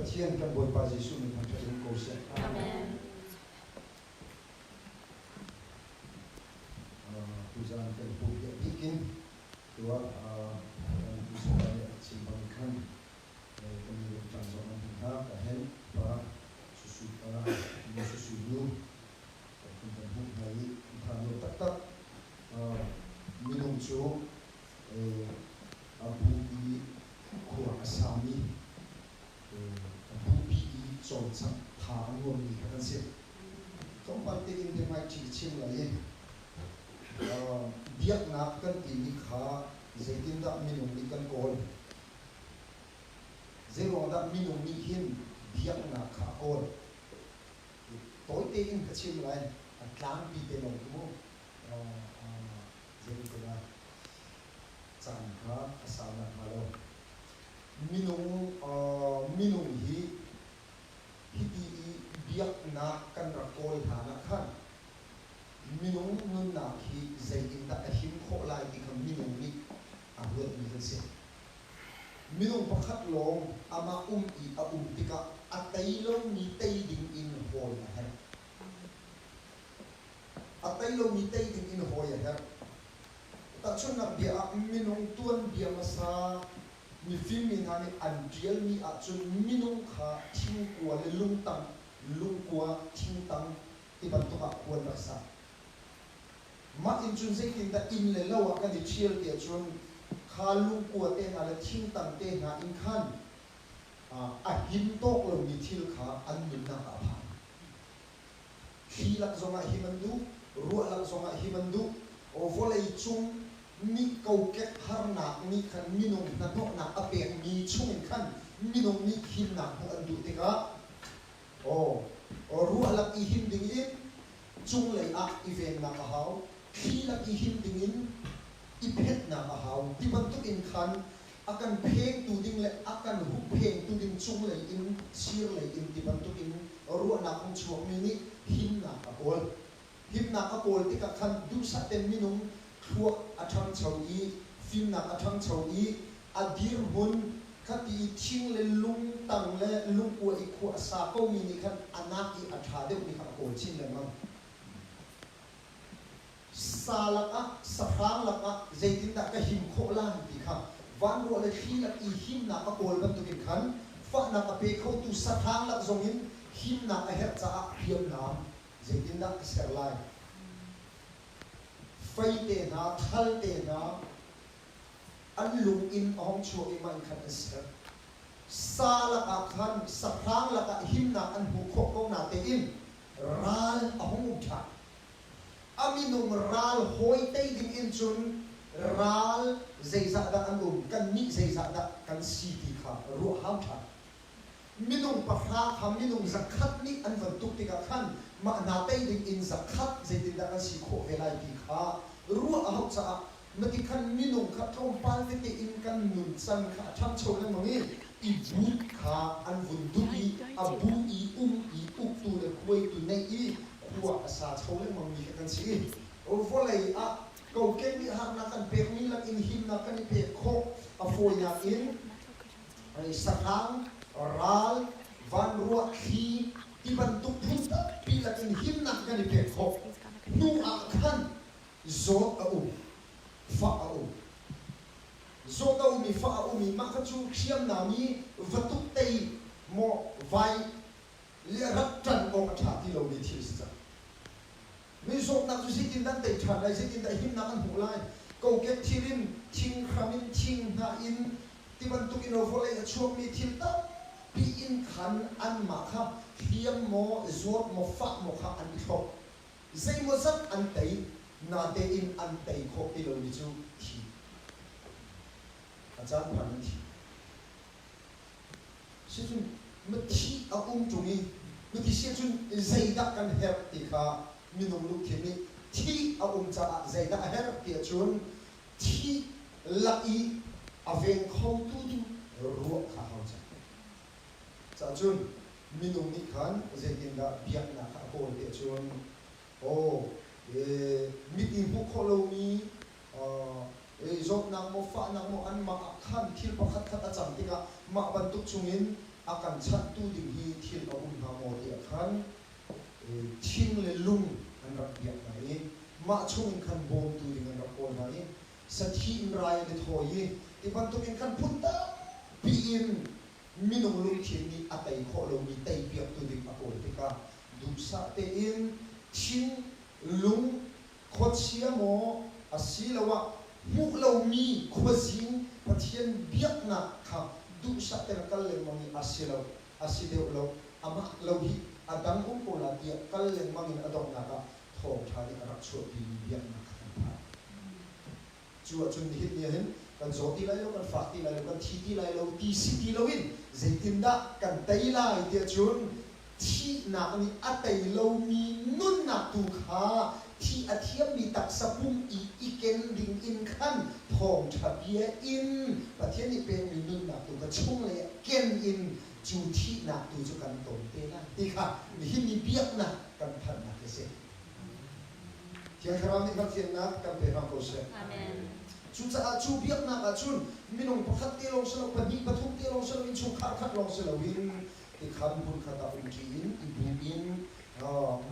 Pathian kan Bawipa Jesuh min thangṭhat in ko seh. Amen. Tuzaan kan pumh a bik in tuah kan pu nih a chim bang khan kan i ṭang zong an hna ka hen pa susu pa nu susu nu kan kan hmuh hna i tha nuam taktak. Minung cu a bu i khua a sami, a bupi i cawlcangh tha a nuammi kha kan si. Tlawmpal tein biahmaiṭhi ka chim lai i biaknak kan timi kha zeitindah minung nih kan kawl? Zeiruangdah minung nih hin biaknak kha a kawl? Tawi tein ka chim lai, a tlangpi te lawng cu mu. Zeitindah caan kha a sau nakhnga lo. Minung hi hiti i biaknak kan rak kawl hlan ah khan minung nunnak hi zeitindah a him khawh lai ti kha minung nih a ruatmi kan si. Minung pakhat lawng amah um i a um tikah a tei lomi tei ding in hawi a herh. A tei lomi tei ding in hawi a herh. Tahchunhnak bia ah minung tuanbia hmasa mifim mi hna nih an ṭialmi ahcun minung kha thingkua le lungtang, lungkua, thingtang ti bantuk ah khua an rak sa. Mah in cun zeitindah inn le lo ah kan i ṭhial ti ahcun kha lungkua te hna le thingtang te hna in khan a him tawk lomi thil kha an nunnak ah a phan. Thli lak zongah him an duh, ruah lak zongah him an duh. Vawlei cung nih kokek harnak nih khan minung hnahnawhnak a pekmi chungin khan minung nih himnak hmuh an duh tikah aw ruah lak i him dingin cunglei ah i vennak a hau, thli lak i him dingin i phetnak a hau ti bantuk in khan a kan phengtu ding le a kan hupphengtu ding cunglei in sirlei in ti bantuk in ruahnak hung chuakmi nih himnak a kawl. Himnak a kawl tikah khan duhsah ten minung thluak a ṭhangcho i fimnak a ṭhangcho i a dirhmun kha ti i thing le lung tang le lungkua i khua a sa komi nih khan a nak i a ṭha deuhmi kha a kawl chin lengmang. Sa lakah, sahrang lakah zeitindah ka him khawh lai ti kha vanruah le thli lak i himnak a kawl bantukin khan fahnak a pe khotu sahrang lak zongin himnak a herh caah hriamnam zeitindah ka ser lai? Fei te hna, thal te hna an lung in a hung chuak i mah in khan an ser. Sa lakah khan sahrang lakah himnak an hmuh khawh ko natein ral a hung um ṭhan. A minung ral hawi tei ding in cun ral zeizah dah an um, kannih zeizah dah kan si ti kha ruah hau ṭhan. Minung pahra kha minung zakhat nih an van tuk tikah khan mah hna tei ding in zakhat zeitindah kan si khawh ve lai ti kha ruah a hauh caah mati khan minung kha tlawmpal tete in kan nuncan kha a ṭhangcho lengmang i i but kha an vun duh i a bu i um i uktu le hruaitu neih i khua a sa cho lengmangmi kha kan si i vawlei ah kokek nih harnak kan pekmi lakin himnak kan i pek khawh a fawinak in sahrang, ral, vanruah, thli ti bantuk phun tampi lakin himnak kan i pek khawh hnu ah khan zawt a um, fah a um. Zawt a um i fah a um i mah kha cu hriamnam i va tuk tei maw vai le rak ṭan awk a ṭha ti lomi thil si cang. Mi zawtnak cu zeitindah an tei ṭhan lai, zeitindah himnak an hmuh lai? Kokek thil in, thinghram in, thinghnah in ti bantuk in vawlei a chuakmi thil tampi in khan anmah kha hliam maw, zawt maw, fah maw kha an i thlop. Zeimawzat an tei, natein an tei khawh ti lomi cu thi. A caan phan in thi. Sicun mithi a um ṭung i mithi si ahcun zeidah kan herh ti kha minung lungthin nih thi a um caah zeidah a herh ti ahcun thi lak i a veng khotu ding ruah kha a hau cang. Cahcun minung nih khan zeitindah biaknak kha a kawl ti ahcun aw mit i hmuh khawh lomi zawtnak maw fahnak maw anmah ah khan thil pakhatkhat a cang tikah mah bantuk chungin A kan chanhtu ding hi thil a um hnga maw tiah khan thing le lung an rak biak hna i mah chungin khan bawmtu ding an rak kawl hna i sathi in rai an i thawi i ti bantukin khan phun tampi in minung lungthin nih a tei khawh lomi teipiaktu ding a kawl tikah duhsah tein thing lung khuachia maw asiloah hmuh lomi khuazing Pathian biaknak kha duhsah tein a kal lengmang i a si lo, a si deuh lo, amah lo hi a dang um ko la tiah kal lengmang in a donghnak ah thawngṭha nih a rak chuahpimi biaknak kha kan phan. Cu ahcun nihin ni ahhin kan zaw ti lai lo, kan fak ti lai lo, kan thi ti lai lo ti si ti loin zeitindah kan tei lai tiah cun thihnak nih a tei lomi nunnak tu kha thih a thiammi taksa pum i i ken ding in khan thawngṭha bia in Pathian nih pekmi nunnak tu kha chunglei ah ken in cu thihnak tu cu kan ton te lai ti kha nihin ni biaknak kan phanhnak hi a si. Thiang Thlarau nih hngalhthiamnak kan pe hram ko seh. Amen. Cucaah cu biaknak ah cun minung pakhat te lawng si lo, pahnih pathum te lawng si lo, innchungkhar khat lawng si loin tikhan hmunkhat ah umṭi in i bu in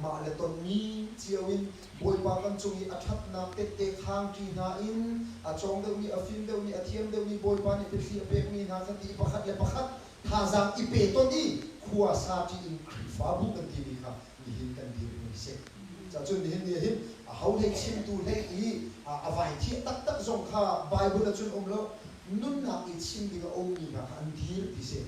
mah le tonmi cio in Bawipa kan cung i a ṭhatnak tette khangṭi hna in a cawng deuhmi, a fim deuhmi, a thiam deuhmi Bawipa nih biathli a pekmi hna kha ti i pakhat le pakhat thazaang i pe ton i khua saṭi in Khrihfabu kan timi kha nihin kan dirhmun a si. Cacun nihin ni ahhin aho hlei chimtu hlei i a vai thiah taktak zong kha Bible ahcun um lo nunnak i chim ding a ummi hna kha an dir ti si.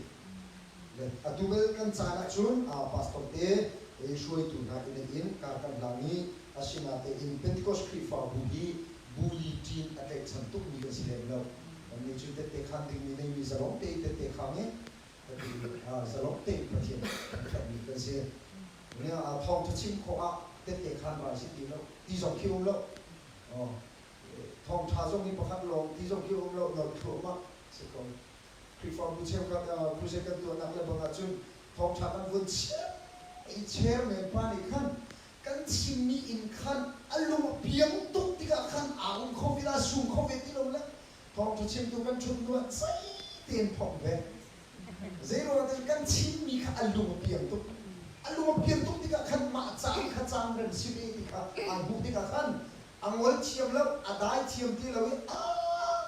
Atu bel kan caan ahcun pastor te hruaitu hna inn in kar kan hlang i asinatein Pentecost Khrihfabu hi buli ṭin a tlaihchan tukmi kan si lem lo. Kannih cu tette khaan dingmi neimi zalong tein tette khang i zalong tein Pathian kan ṭhatmi kan si. Thawngṭha chim khawh ah tette khaan rai si ti lo, ti zong khi um lo. Thawngṭha zong hi pakhat lawng ti zong khi um lo, nolh thluahmah si ko. Khrihfabu cheukhat crusade kan tuahnak le bang ahcun thawngṭha kan vun chim i chairman pa nih khan kan chimmi in khan a lung a piang tuk tikah khan aa um kho ve la sum kho ve ti lo le thawngṭha chimtu kan ṭhut hnu ah zei tein phomh ve. Zeiruangah tiah kan chimmi kha a lung a piang tuk. A lung a pian tuk tikah khan mah caan kha caan rem si ve ti kha aa hmuh tikah khan a ngol thiam lo, a dai thiam ti lo i a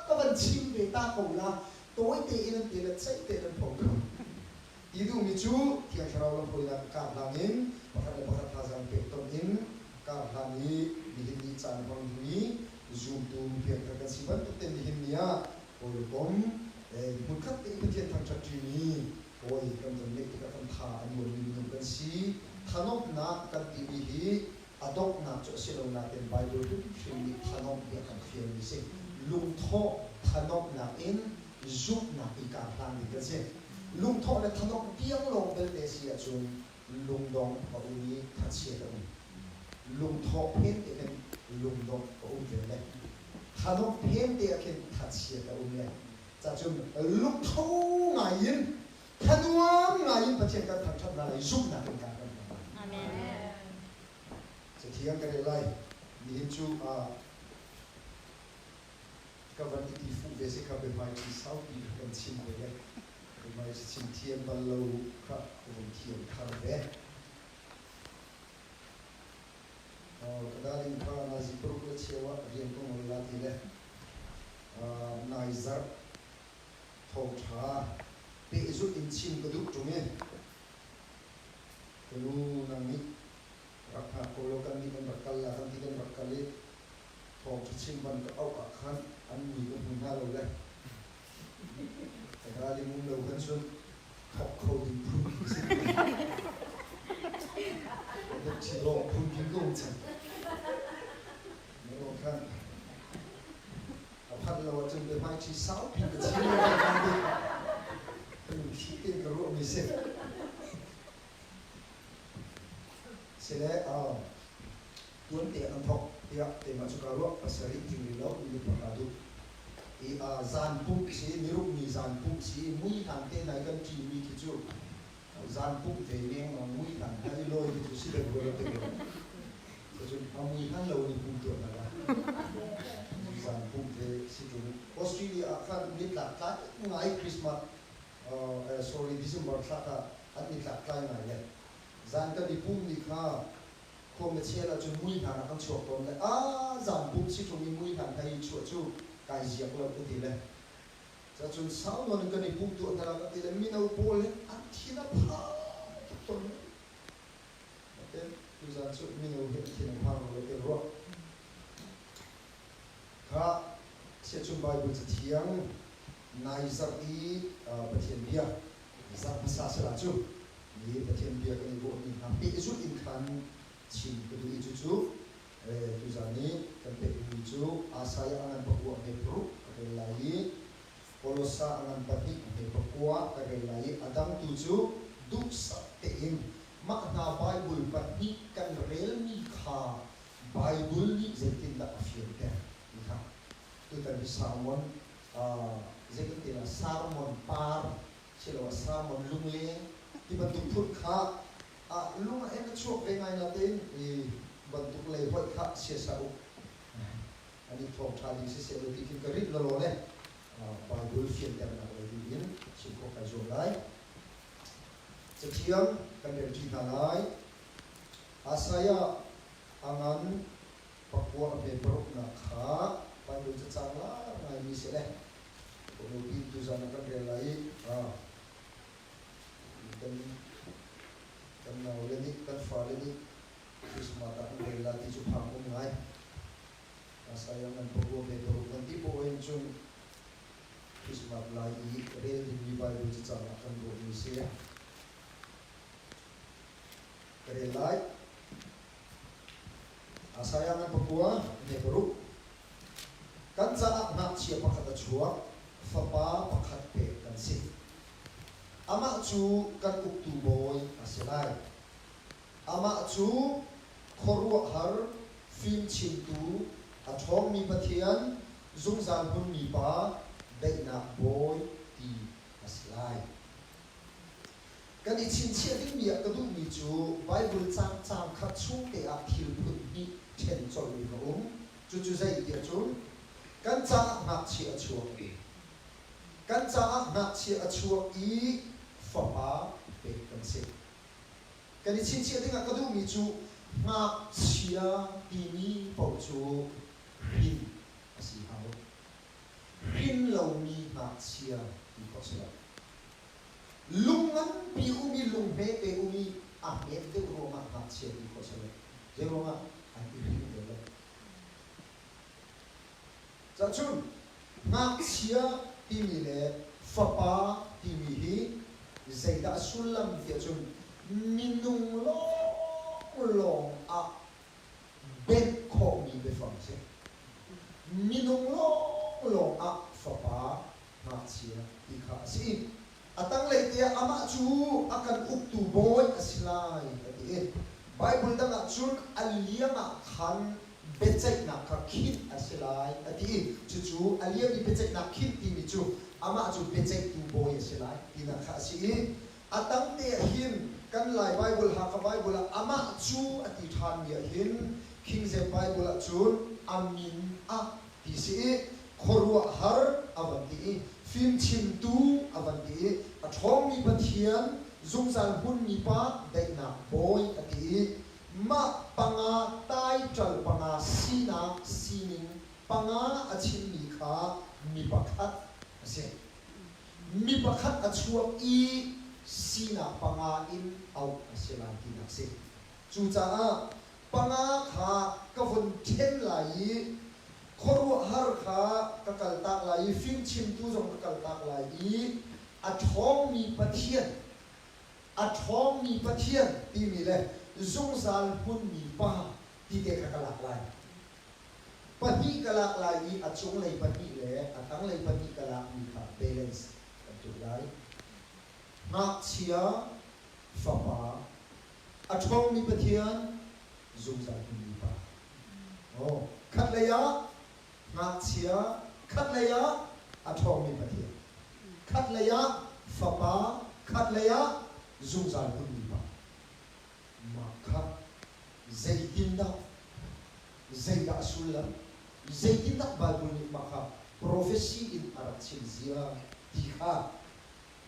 ka van chim ve ta ko la tawi tein an ti le ceih tein an pho ko. Ti duhmi cu Thiang Thlarau lamhruainak kar hlang in pakhat le pakhat thazaang pek ton in kar hlan i nihin ni caan hmang ding i zumtu piangthar kan si bantuk te nihin ni ah hawikom hmunkhat te i Pathian thangṭhat ṭimi hawi kan von neih tikah kan tha a nuammi minung kan si. Thanuamhnak kan timi hi a donghnak cu a si lo nain Baibal hrimhrim nih thanuamh hi a kan fialmi a si. Lungthawh thanuamhnak in zumhnak i kar hlan ding kan si. Lungthawh le thanuamh tiang lawng belte si ahcun lungdong a um i thachiat a um. Lungthawh phen te khin lungdongh a um ve le thanuamh phen te ah khin thachiat a um le cacun lungtho ngai in thanuam ngai in Pathian kan thangṭhat hna lai zumhnak in kan kan hna lai. Amen. Cathiang ka rel lai. Nihin cu ka van i ti fuh ve si kha biahmaiṭi saupi kha kan chim ve le biahmaiṭi chim thiam bal lo kha ka vun thiam thar ve. Ka darling kha nazi paruk le cheu ah rian ka ngol la ti le nai zarh thawngṭha pehzulh in chim ka duh ṭung i ka nu nang nih rak hngak ko law kan nih kan rak kal la kan ti kan rak kal i thawngṭha chim ban ka auh ah khan an mui ka hmu hna lo le ka darling um lo khan cun thawk kho ding phun khi si Lungṭhi lawng phun khi ka um cang. Mino khan a phanh lo ahcun biahmaiṭhi saupi ka chim lai kan ti. Ka lungthli tein ka ruahmi si. Sile tuan te an thawk tiah keimah cu kaa ruah pasarih tling rih lo minung pahra duh. I zan pumh si niruk ni zan pumh si mui hlan te nai kan ṭimi khi cu zan pumh ve lengmang mui hlan hna i lawi khi cu si deuh rua lo te rua. Cucun a mui hlan lo in i pum tuah hna la. Zan pumh ve si ṭung. Australia ah khan nitlak tlai ngai Christmas. Sorry, December thla kha an i tlaktlai ngai le zan kan i pum ni kha khuam le chel ahcun mui hna rak kan chuak tawn le a zan pum si ṭung i mui hna hna i chuah cu kai ziak lo ka ti le cacun sau nawn in kan i pum tuah hna ka ti le mino pawl he an thin a phang tuk tawn. Nain tuzan cu mino hi an thin a phang lo ti ruah. Kha siachun Bible cathiang nai zarh i Pathian bia zarh hmasa sila cu ni Pathian bia kan i ruahmi hna pehzulh in khan chim ka duh i cucu tuzan i kan peh dingmi cu Isaiah a ngan pakua a hme paruk ka rel lai i Kolosa a ngan pahnih a hme pakua ka rel lai i a dang tu cu duhsah tein mah hna Bible pahnih kan relmi kha Bible nih zeitindah a fianter ti kha tutan hi sermon zei kan ti la sermon par siloah sermon lungleng ti bantuk phun kha lung ah hin a chuak ve ngai natein i bantuk lei hoih kha siasa uk an i thawngṭha ding siseh law ti khin ka rinh lawlaw le Bible fianternak lei ding in chim khawh kai zuam lai. Cathiang kan rel ṭi hna lai. Isaiah a ngan pakua a hme paruknak kha Bible cacang lar ngaimi si le Kawlpi tuzan ah kan rel lai i kan kan naule nih kan fale nih Christmas ah kan rel lai ti cu phang um ngai. Isaiah ngan pakua hme paruk kan ti poah in cun Christmas lai i rel dingmi Bible cacang ah kan ruahmi si. Ka rel lai. Isaiah ngan pakua hme paruk. Kan caah ngakchia pakhat a chuak, fapa pakhat pek kan si. Amah cu kan uktu bawi a si lai. Amah cu khuaruahhar fimchimtu, a ṭhawngmi Pathian, zungzal hmunmi Pa, daihnak Bawi ti a si lai. Kan i chinchiah dingmi ah ka duhmi cu Baibal caang caang khat chung te ah thil phun hnih ṭhen colh in a um. Cucu zei tiah cun kan caah ngakchia a chuak i kan caah ngakchia a chuak i fapa pek kan si. Kan i chinchiah dingah ka duhmi cu ngakchia timi paoh cu hrin a si hau. Hrin lomi ngakchia ti khawh si lo. Lung nganpi um i lung hmete um i a hmet deuh ruangah ngakchia ti khawh si lo. Zei ruangah? An i hring bal lo. Cahcun ngakchia timi le fapa timi hi zeidah a sullam tiah cun minung lawnglawng ah benh khawhmi biafang a si. Minung lawnglawng ah fapa ngakchia ti kha a si. A tanglei te ah amah cu a kan uktu bawi a si lai a ti i Baibal dang ah cun a liang ah khan biaceihnak kha khinh a si lai a ti i cucu a liam i biaceihnak khinh timi cu amah cu biaceihtu bawi a si lai tinak kha a si i a tangte ah hin kan Lai Baibal Hakha Baibal ah amah cu a ti ṭhanmi ah hin King James Baibal ah cun a min ah ti si i khuaruahhar a van ti i fimchimtu a van ti i a ṭhawngmi Pathian zungzal hmunmi pa daihnak bawi a ti i mah panga taiṭal panga sinak sining panga a chimmi kha mi pakhat a si. Mi pakhat a chuak i sinak panga in auh a si lai tinak a si. Cucaah panga kha ka vun ṭhen lai i khuaruahhar kha ka kaltak lai i fimchimtu zong ka kaltak lai i a ṭhawngmi Pathian, a ṭhawngmi Pathian timi le zungzal hmunmi Pa ti te kha ka lak lai. Pahnih ka lak lai i a cunglei pahnih le a tanglei pahnih ka lakmi kha balance kan tuah lai. Ngakchia fapa a ṭhawngmi Pathian zungzal hmunmi Pa. Oh, khatlei ah ngakchia, khatlei ah a ṭhawngmi Pathian. Khatlei ah fapa, khatlei ah zungzal hmunmi Pa. Mah kha zeitindah zeidah a sullam? Zeitindah Baibal nih mah kha prophecy in a rak chim zia ti kha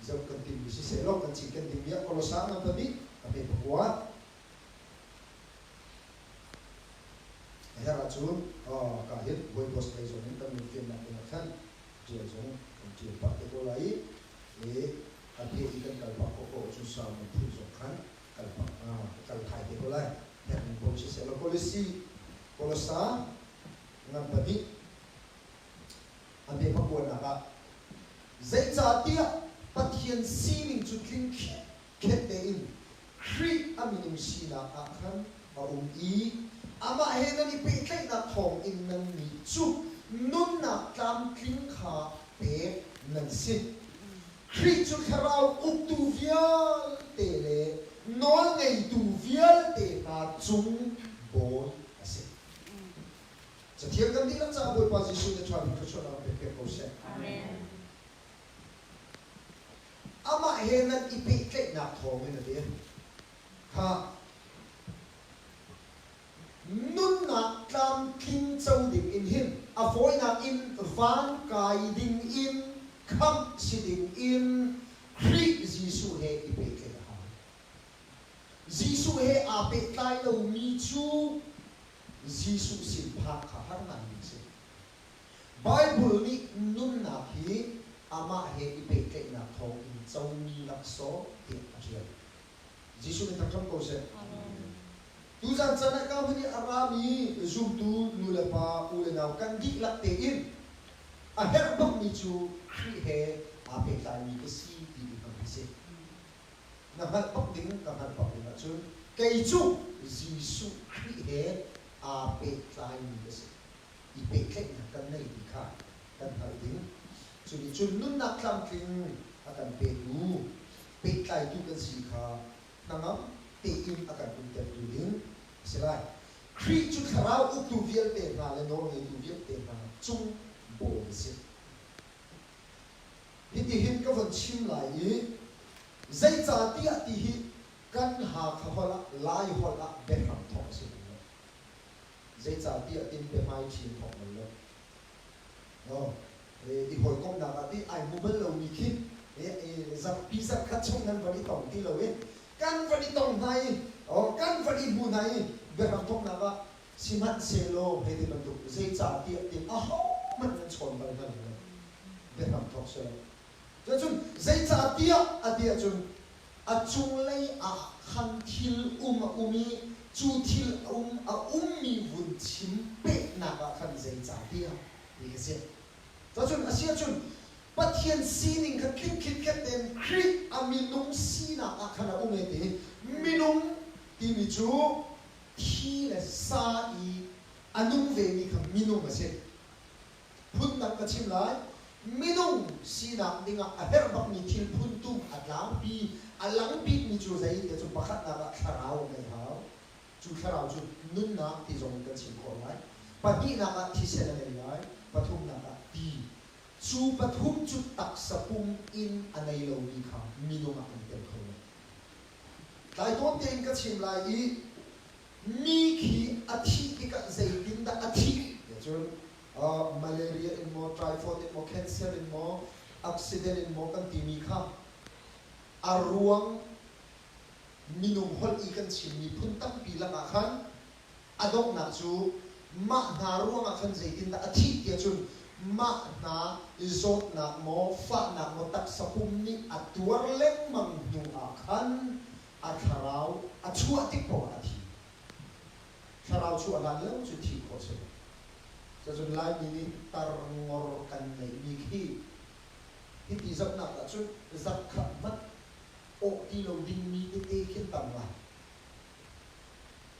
Zoh kan timi siseh law kan cinken dingmi ah Kolosa ngan pahnih a hme pakua. A herh ahcun ka hin Bawi lei zong in kan lungfiannak ding ah khan ṭial zong kan ṭial pah te ko lai i a phe i kan kal pah khawh ko ahcun sermon phun zong khan kal pah kal thai te ko lai. Herh ning paoh siseh law Kolisi Kolosa ngan pahnih a hme pakuanak ah zeicahtiah Pathian sining cu tling khitkhet tein Khrih a minung sinak ah khan a um i amah he nan i pehtlaihnak thawngin nannih cu nunnak tlamtling kha pek nan si. Khrih cu thlarau uktu vialte le nawlngeitu vialte hna cung bawi a si. Cathiang kan dihlak caah Bawipa Jesuh nih ṭha bik thluachuahnak pek piak ko seh. Amen. Amah he nan i pehtlaihnak thawngin a ti. Kha nunnak tlamtling co ding in hin a fawinak in van kai ding in khamh si ding in Khrih Jesuh he i pehtlaih a hau. Jesuh he aa pehtlai lomi cu Jesuh sin phak kha har ngaimi a si. Baibal nih nunnak hi amah he i pehtlaihnak thawng in comi laksawng tiah a ṭial. Jesuh nih thangṭhat ko seh. Tuzan caan ah ka hmun i a rami zumtu nulepa u le nau kan dihlak tein a herh bakmi cu Khrih he aa pehtlaimi ka si ti i hngalh a si. Na hngalh bak ding ka hngalh bak ding ahcun kei cu Jesuh Khrih he aa pehtlaimi ka si. I pehtlaihnak kan nei ti kha kan hngalh ding. Cu nih cun nunnak tlamtling a kan petu, pehtlaitu kan si kha hnangam tein a kan umtertu ding a si lai. Khrih cu thlarau uktu vialte hna le nawlngeitu vialte hna cung bawi a si. Hitihin ka von chim lai i zeicahtiah ti hi kan Hakha holh ah Lai holh ah biahram thawk a si bal lo. Zeicahtiah tin biahmai ṭhin thawk bal lo. No, i hawikomhnak ah ti ai hmu bal lomi khi zarhpi zarhkhat chung nan van i tong ti lo i kan van i tong hna i kan van i hmu hna i biahram thawknak ah Sihmanhsehlaw hei ti bantuk zeicahtiah tin ahohmanh nan chawn bal hna lo. Biahram thawk si lo. Cucun zeicahtiah a ti ahcun a cunglei ah khan thil um a um i cu thil um a ummi vun chim pehnak ah khan zeicahtiah ti khi si. Cucun a si ahcun Pathian sining kha tling khitkhet tein Khrih a minung sinak ah khan a um e ti minung timi cu thi le sa i a nung vemi kha minung a si. Phundang ka chim lai. Minung sinak dingah a herh bakmi thil phuntum a tlangpi, a lang bikmi cu zei ti cu pakhatnak ah thlarau a ngeih hau. Cu thlarau cu nunnak ti zong in kan chim khawh lai. Pahnihnak ah thisen a ngei lai. Pathumnak ah ti. Cu pathum cu taksa pum in a nei lomi kha minung ah an tel kho lo. Tlai tawn tein ka chim lai i mi khi a thih tikah zeitindah a thih tiah cun malaria in maw, typhoid in maw, cancer in maw, accident in maw kan timi kha a ruang minung holh i kan chimmi phun tampi lakah khan A donghnak cu mah hna ruangah khan zeitindah a thih tiah cun mah hna zawtnak maw fahnak maw taksa pum nih a tuar lengmang hnu ah khan a thlarau a chuah tik paoh ah a thi. Thlarau chuah hlan lo cu thih khawh a si lo. Cucun Laimi nih tarngor kan neihmi khi hiti zohnak ahcun zarhkhat hmanh awh ti lo dingmi tete khin tam ngai.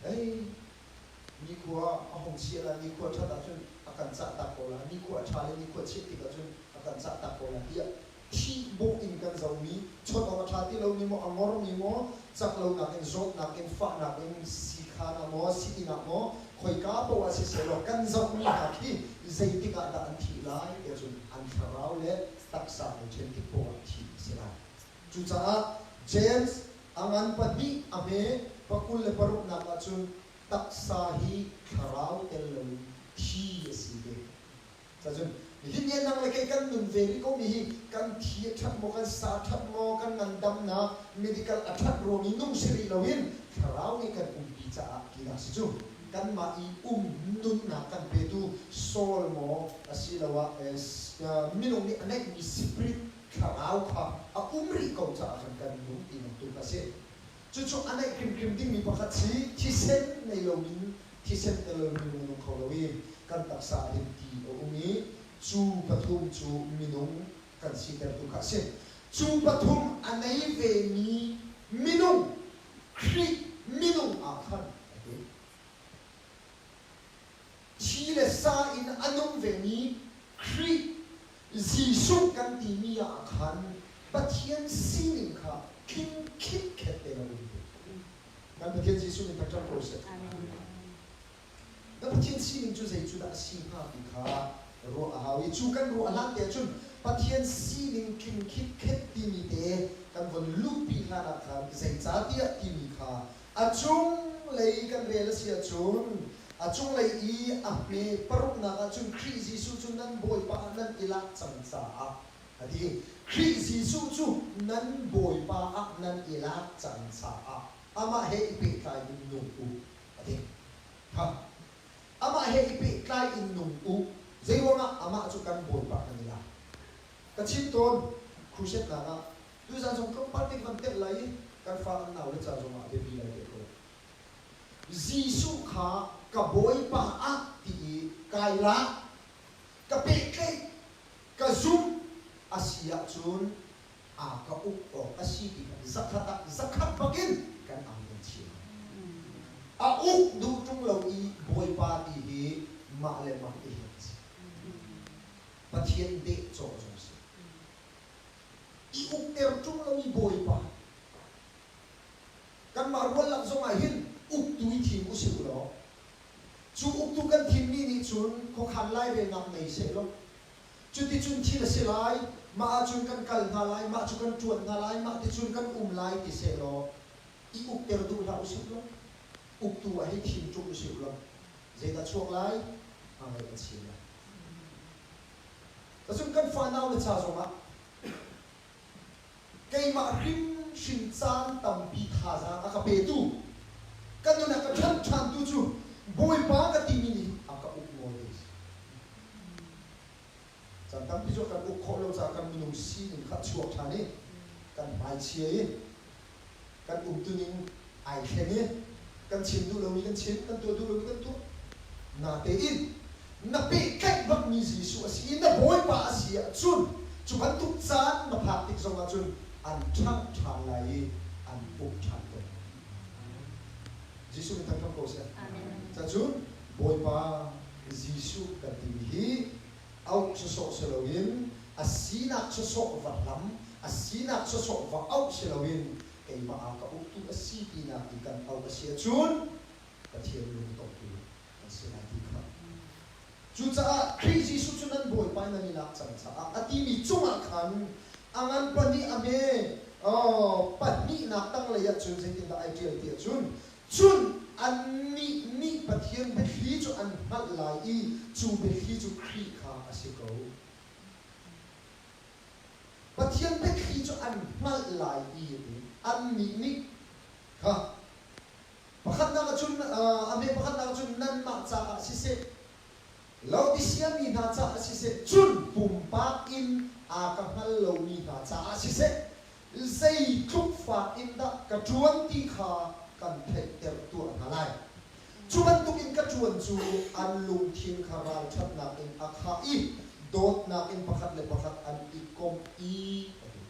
Hei, nikhua a hung chia lai, nikhua ṭhat ahcun a kan cahtak ko lai, nikhua a ṭha le nikhua chiat tik ahcun a kan cahtak ko lai tiah thih bawh in kan zohmi, chawnh awk a ṭha ti lomi maw, a ngormi maw, cak lonak in, zawtnak in, fahnak in, siikhaan ah maw, sii-inn ah maw, khoika paoh ah siseh law kan zohmi hna khi zeitik ah dah an thih lai tiah cun an thlarau le taksa an ṭhen tik paoh ah thih a si lai. Cucaah James A ngan pahnih a hme pakul le paruknak ahcun taksa hi thlarau tel loin thi a si ve. Cacun Nihin ni nang le kei kan nun ve rih komi hi kan thi a ṭhat maw, kan sa a ṭhat maw, kan ngandamnak medical a ṭhat ruang i nung si rih loin thlarau nih kan umpi caah tinak si cu. Kanmah i um nunnak kan petu soul maw asiloah minung nih a neihmi spirit thlarau kha a um rih ko caah khan kan nung ti bantuk a si. Cucu a neih hrimhrim dingmi pakhat si, thisen nei loin thisen tel loin minung a nung kho lo i kan taksa ah hin ti a um i cu pathum cu minung kan sitertu kha a si. Cu pathum a nei vemi minung, Khrih minung ah khan a ti. Thi le sa in a nung vemi Khrih Jesuh kan timi ah khan Pathian sining kha tling khitkhet tein a um ve. Kan Pathian Jesuh nih thangṭhat ko seh. Na Pathian sining cu zei cu dah a si hnga ti kha ruah a hau i cu kan ruah hlan te ahcun Pathian sining tling khitkhet timi te kan von luhpi hlan ah khan zeicahtiah timi kha A cunglei kan rel a si ahcun a cunglei i a hme paruknak ahcun Khrih Jesuh cu nan Bawipa ah nan i lak cang caah a ti. Khrih Jesuh cu nan Bawipa ah nan i lak cang caah amah he i pehtlai in nung u a ti. Kha amah he i pehtlai in nung u. Zeiruangah amah cu kan Bawipa kan i lak? Ka chim tawn, crusade nak ah Tuzan zong tlawmpal te kan telh lai i kan fa kan nau le ca zong ah biapi lai te ko. Jesuh kha ka Bawipa ah ti i kai lak, ka pehtlaih, ka zumh a si ahcun a ka uk awk a si ti kha zakhat ah zakhat bakin kan amen chin. A uk duh ṭung lo i Bawipa ti hi mah le mah i hek a si. Pathian dehcawh zong a si. I ukter ṭung lo i Bawipa, kanmah rual lak zongah hin uktu i thim usih u law, cu uktu kan thimmi nih cun khuakhan lairelnak nei seh law, cuticun thil a si lai, mah ahcun kan kal hna lai, mah cu kan ṭuan hna lai, mah ticun kan um lai ti seh law, i ukter duh hlah usih law, uktu ah hei thim ṭung usih u law, zeidah chuak lai? Hmangaih a chia lai. Cun kan fanau le ca zongah keimah hrimhrim caan tampi thazaang a ka petu, ka nun a ka ṭhanh ṭhantu cu Bawipa ka timi nih a ka uk nawl ti a si. Caan tampi cu kan uk khawh lo caah kan minung sining kha a chuak ṭhan i kan hmaichia i kan umtuning ai thleng i kan chim duh lomi kan chim, kan tuah duh lomi kan tuah. Natein na pehtlaih bakmi Jesuh a si i na Bawipa a si ahcun cu bantuk caan na phak tik zongah cun an ṭhangh ṭhan lai i an uk ṭhan ko. Jesuh min thangṭhat ko seh. Cacun Bawipa Jesuh kan timi hi auh sawsawh si loin a sinak sawsawh va hlam, a sinak sawsawh va auh si loin keimah ah ka uktu a si tinak i kan auh a si ahcun Pathian lungtongtu kan si lai ti kha. Cucaah Khrih Jesuh cu nan Bawipa in nan i lak cang caah a timi cungah khan a ngan pahnih a hme pahnihnak tanglei ah cun zeitindah ai ṭial ti ahcun cun annih nih Pathian biathli cu an hngalh lai i cu biathli cu Khrih kha a si ko. Pathian biathli cu an hngalh lai i a ti. Annih nih kha pakhatnak ah cun a hme pakhatnak ah cun nanmah caah siseh Laodisia mi hna caah siseh cun pumpak in aa ka hngal lomi hna caah siseh zeitluk fak in dah ka ṭuan ti kha kan theihter tuah hna lai. Cu bantukin ka ṭuan cu an lungthin kha ralṭhatnak in a khah i dawtnak in pakhat le pakhat an i komh i a ti.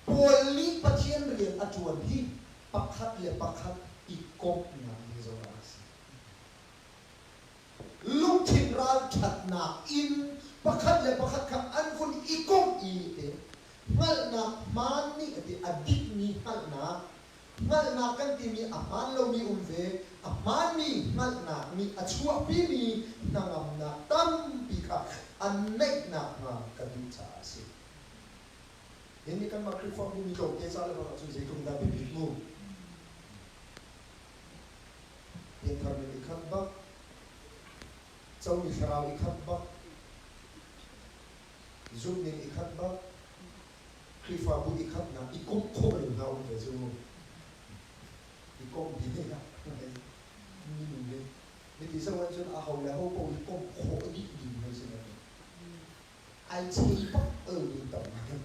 Paul nih Pathian rian a ṭuan hi pakhat le pakhat i komhnak hi zoh ah a si. Lungthin ralṭhatnak in pakhat le pakhat kha an vun i komh i ti hngalhnak hmaan nih a ti a dikmi hngalhnak hngalhnak kan timi a hmaan lomi um ve a hmaanmi hngalhnak nih a chuahpimi hnangamnak tampi kha an neih nakhnga ka duh caah a si. Hi nih kanmah Khrihfabu mi tlawmte ca le bang ahcun zeitluk dah biapit mu. Pianthar nan i khat bak, comi thlarau i khat bak. Zumhning i khat bak, Khrihfabu i khatnak i komh khawh lo hna um ve cu. I komh hi minung nih miti so ahcun aho le ho paoh hi komh khawh dih ding hei si lo. Ai chei bak lo mi tam ngai.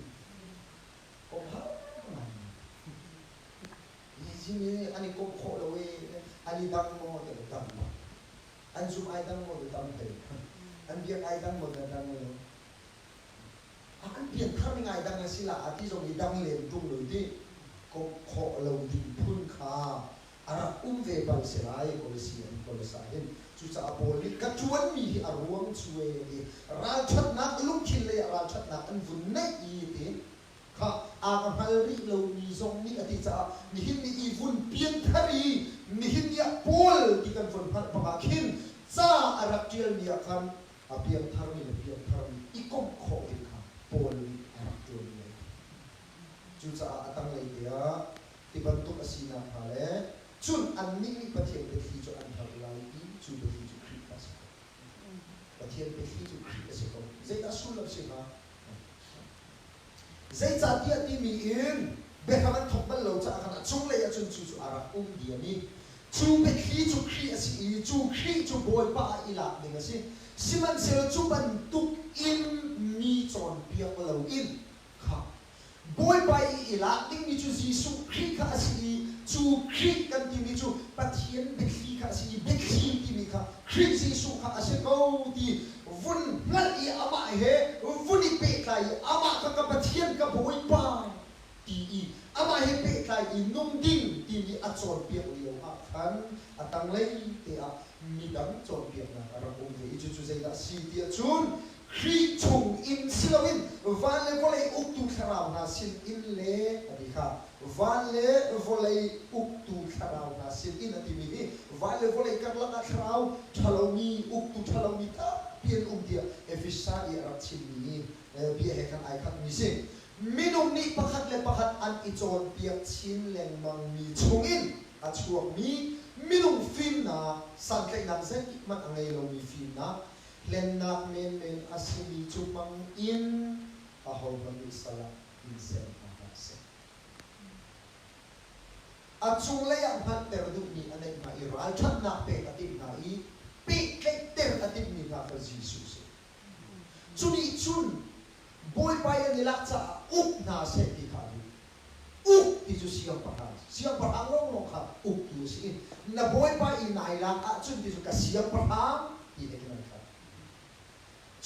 Komh har ngai. Hi nih an i komh khawh lo i an i dang maw ti dang bak. An zumh ai dang maw ti tam hlei. An biak ai dang maw ti dang lo. An pianthar ning ai dang a si la a ti zong i dang len ṭung lo ti komh khawh lo ding phun kha a rak um ve bal si lai Kolose an Kolose ah hin. Cucaah Paul nih ka ṭuanmi hi a ruang cu e ti ralṭhatnak lungthin lei ah ralṭhatnak an vun neih i ti kha a ka hngal rih lomi zong nih a ti caah nihin ni i vun pianthar i nihin ni ah Paul ti kan vun hngalh bak ah khin ca a rak ṭialmi ah khan a piangtharmi le piangtharmi i komh khawh ding kha Paul nih a rak ṭuanmi a si. Cucaah a tanglei te ah ti bantuk a sinak hnga le cun annih nih Pathian biathli cu an hngalh lai i cu biathli cu Khrih kha a si ko. Pathian biathli cu Khrih a si ko. Zeidah sullam si hnga? Zeicahtiah timi in biakam an thawk bal lo caah khan a cunglei ah cun cu cu a rak um diam i cu biathli cu Khrih a si i cu Khrih cu Bawipa ah i lak ding a si. Sihmanhsehlaw cu bantuk in mi cawnpiak loin kha Bawipa i i lak dingmi cu Jesuh Khrih kha a si i cu Khrih kan timi cu Pathian biathli kha a si i biathli timi kha Khrih Jesuh kha a si ko ti vun hngalh i amah he vun i pehtlai i amah kha ka Pathian ka Bawipa ti i amah he pehtlai i nung ding timi a cawnpiak lio ah khan a tanglei te ah midang cawnpiaknak a rak um ve i cucu zeidah a si tiah cun Khrih chung in si loin van le vawlei uktu thlarau hna sin in le a ti kha van le vawlei uktu thlarau hna sin in a timi hi van le vawlei karlak ah thlarau ṭhalomi uktu ṭhalomi tampi an um tiah Efesa i a rak chimmi bia he khan ai khatmi si. Minung nih pakhat le pakhat an i cawnpiak chin lengmangmi chungin a chuakmi minung fimnak santlaihnak zeihmanh a ngei lomi fimnak Hlennak menmen a simi cu hmang in ahohmanh nih sal ah in ser hna hlah seh. A cunglei ah hngalhter duhmi a neih hna i ralṭhatnak pek a timh hna i pehtlaihter a timhmi hna kha Jesuh a si. Cu nih cun Bawipa i an i lak caah uk hna seh ti kha a duh. Uk ti cu siangpahrang siangpahrang lawnglawng kha uktu a si i na bawipa i nai lak ahcun ti cu ka siangpahrang ti he khin an khat.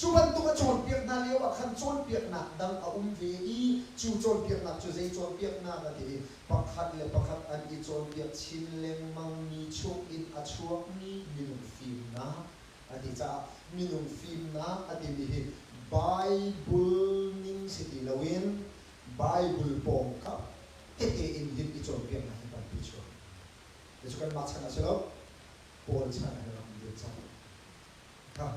Cu bantuk a cawnpiak hna lio ah khan cawnpiaknak dang a um ve i cu cawnpiaknak cu zei cawnpiaknak a ti i pakhat le pakhat an i cawnpiak chin lengmangmi chungin a chuakmi minung fimnak a ti caah minung fimnak a timi hi Bible ning si ti loin Bible pawngkam tete in hin i cawnpiaknak hi tampi chuak. Cucu kanmah chan ah si lo, Paul chan ah hin rak um ve cang. Kha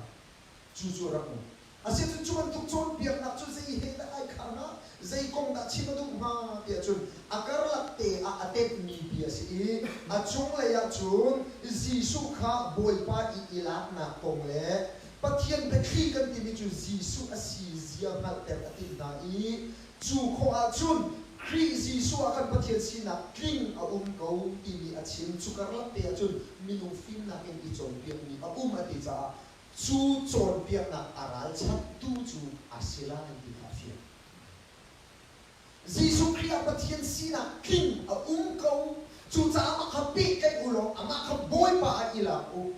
cu cu a rak um. Asicun cu bantuk cawnpiaknak cu zei he dah ai khar hnga, zei kong dah chim a duh hnga tiah cun a karlak te ah a tenhmi bia a si i a cunglei ah cun Jesuh kha Bawipa i i laknak kong le Pathian biathli kan timi cu Jesuh a si zia hngalhter a timh hna i cu khawh ahcun Khrih Jesuh ah kan Pathian sinak tling a um ko timi a chim. Cu karlak te ahcun minung fimnak in i cawnpiakmi a um a ti caah cu cawnpiaknak a ralchanhtu cu a si lai ti kha a fiang. Jesuh Khrih ah Pathian sinak tling a um ko. Cucaah amah kha pehtlaih u law amah kha Bawipa ah i lak u.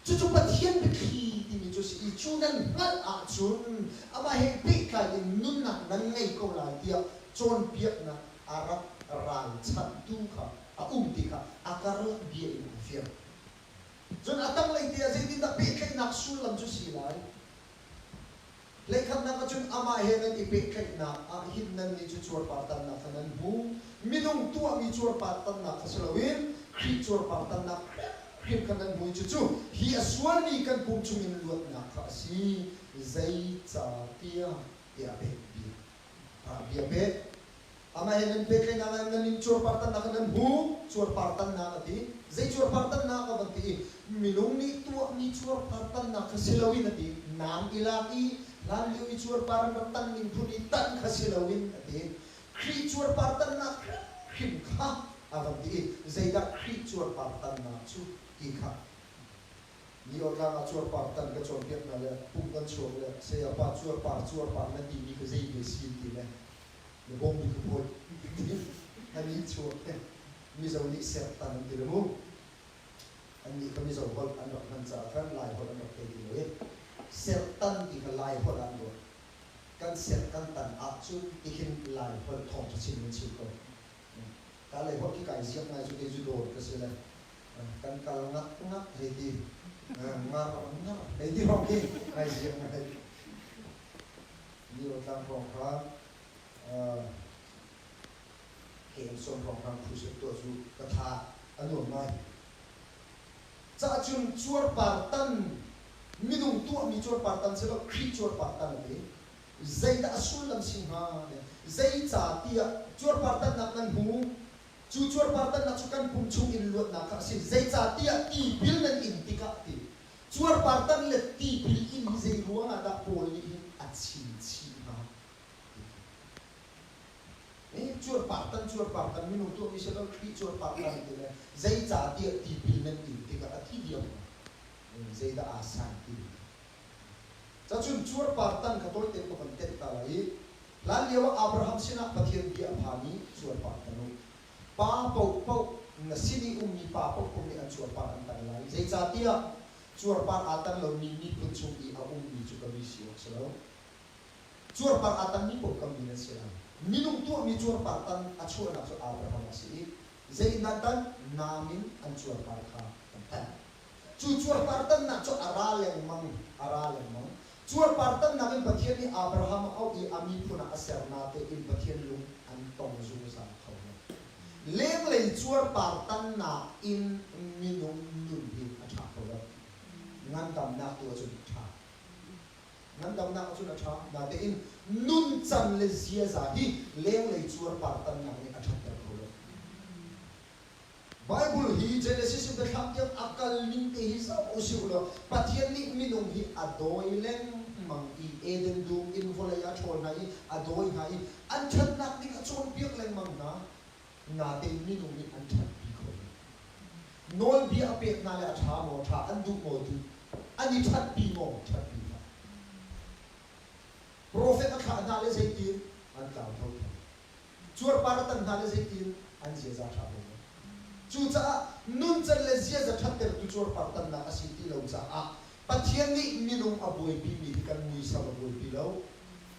Cucu Pathian biathli timi cu a si i cu nan hngalh ahcun amah he pehtlai in nunnak nan ngei ko lai tiah cawnpiaknak a rak ralchanhtu kha a um ti kha a karlak bia in aa fiang. Cun a tanglei te ah zeitindah pehtlaihnak sullam cu si lai? Hleikhatnak ahcun amah he nan i pehtlaihnak ah hin nannih cu cuarpartannak kha nan hmu. Minung tuahmi cuarpartannak kha si loin Khrih cuarpartannak hrimhrim kha nan hmu i cucu hi a sualmi kan pum chungin luatnak kha a si. Zeicahtiah tiah a pek bia. Bia pek. Amah he nan pehtlaihnak ah nan in cuarpartannak kha nan hmu. Cuarpartannak a ti. Zei cuarpartannak a van ti i minung nih tuahmi cuarpartannak kha si loin a ti. Nam i lak i Hlanlio i cuarpar an rak tan ning phun i tan kha si loin a ti. Khrih cuarpar tannak hrimhrim kha a van ti i zeidah Khrih cuarpar tannak cu ti kha ni awtlang ah cuarpar tan ka cawnpiak hna le pum kan chuak le sayapa cuarpar cuarpar na timi kha zei ve si ti le na bawmmi ka phawi an i chuak te Mizo nih sertan an ti le mu. Annih kha Mizo holh an rak hman caah khan Lai holh an rak thei ti lo i sertan ti kha Lai holh ah an ruah. Kan ser kan tan ahcun tikhin Lai holh thawngṭha chim in chim ko. Ka lei holh khi kai ziak ngai cu kei cu dawt ka si le kan kal ngak ngak hei ti ngar ngar hei ti hrawng khi kai ziak ngai. Ni tlang hrawng kha KM sawm hrawnghrang phuset tuah cu ka tha a nuam ngai. Cahcun cuarpar tan minung tuahmi cuarpar tan si lo Khrih cuarpar tan a ti. Zeidah a sullam si hnga? Zeicah tiah cuarpar tannak nan hmu? Cu cuarpar tannak cu kan pum chung in luatnak kha a si. Zeicah tiah tipil nan in tikah ti. Cuarpar tan le tipil in hi zei ruangah dah Paul nih hin a chimchih hnga? Cuarpar tan cuarpar tan minung tuahmi si lo Khrih cuarpar tan ti le zeicahtiah tipil nan in tikah a thi diam zeidah aa san ti cacun cuarpar tan kha tawite ka van tenh ta lai i hlan lio ah Abraham sinah Pathian bia a phan i cuarpar tan u pa paohpaoh na sin i ummi pa paohpaoh nih an cuarpar an tan lai zeicahtiah cuarpar aa tan lomi miphun chung i a ummi cu ka mi si awk si lo Cuarpar aa tanmi paoh ka mi nan si lai. Minung tuahmi cuarpar tan a chuahnak cu Abraham a si i zeidah tan nam in an cuarpar kha an tan. Cu cuarpar tannak cu a ra lengmang, a ra lengmang. Cuarpar tannak in Pathian nih Abraham a auh i a miphun ah a ser natein Pathian lung an tong zungzal kho lo. Lenglei cuarpar tannak in minung nun hi a ṭha kho lo. Ngandamnak tu ahcun a ṭha. Ngandamnak ahcun a ṭha. Natein nuncan le ziaza hi lenglei cuarpar tannak nih a ṭhatter kho lo. Bible hi Genesis in biathlam tiang a kal ning te hi zoh usih law Pathian nih minung hi a dawi lengmang i Eden dum in vawlei a ṭhawl hna i a dawi hna i an ṭhatnak ding a cawnpiak lengmang hna. Natein minung nih an ṭhatpi kho lo. Nawlbia a pek hna le a ṭha maw ṭha, an duh maw duh, an i ṭhatpi maw ṭhatpi hlah. Profet a thlah hna le zeitin an tlau thotho. Cuarpar a tan hna le zeitin an ziaza ṭha ko lo. Cucaah nuncan le ziaza ṭhattertu cuarpar tannak a si ti lo caah Pathian nih minung a buaipimi hi kan muisam a buaipi lo,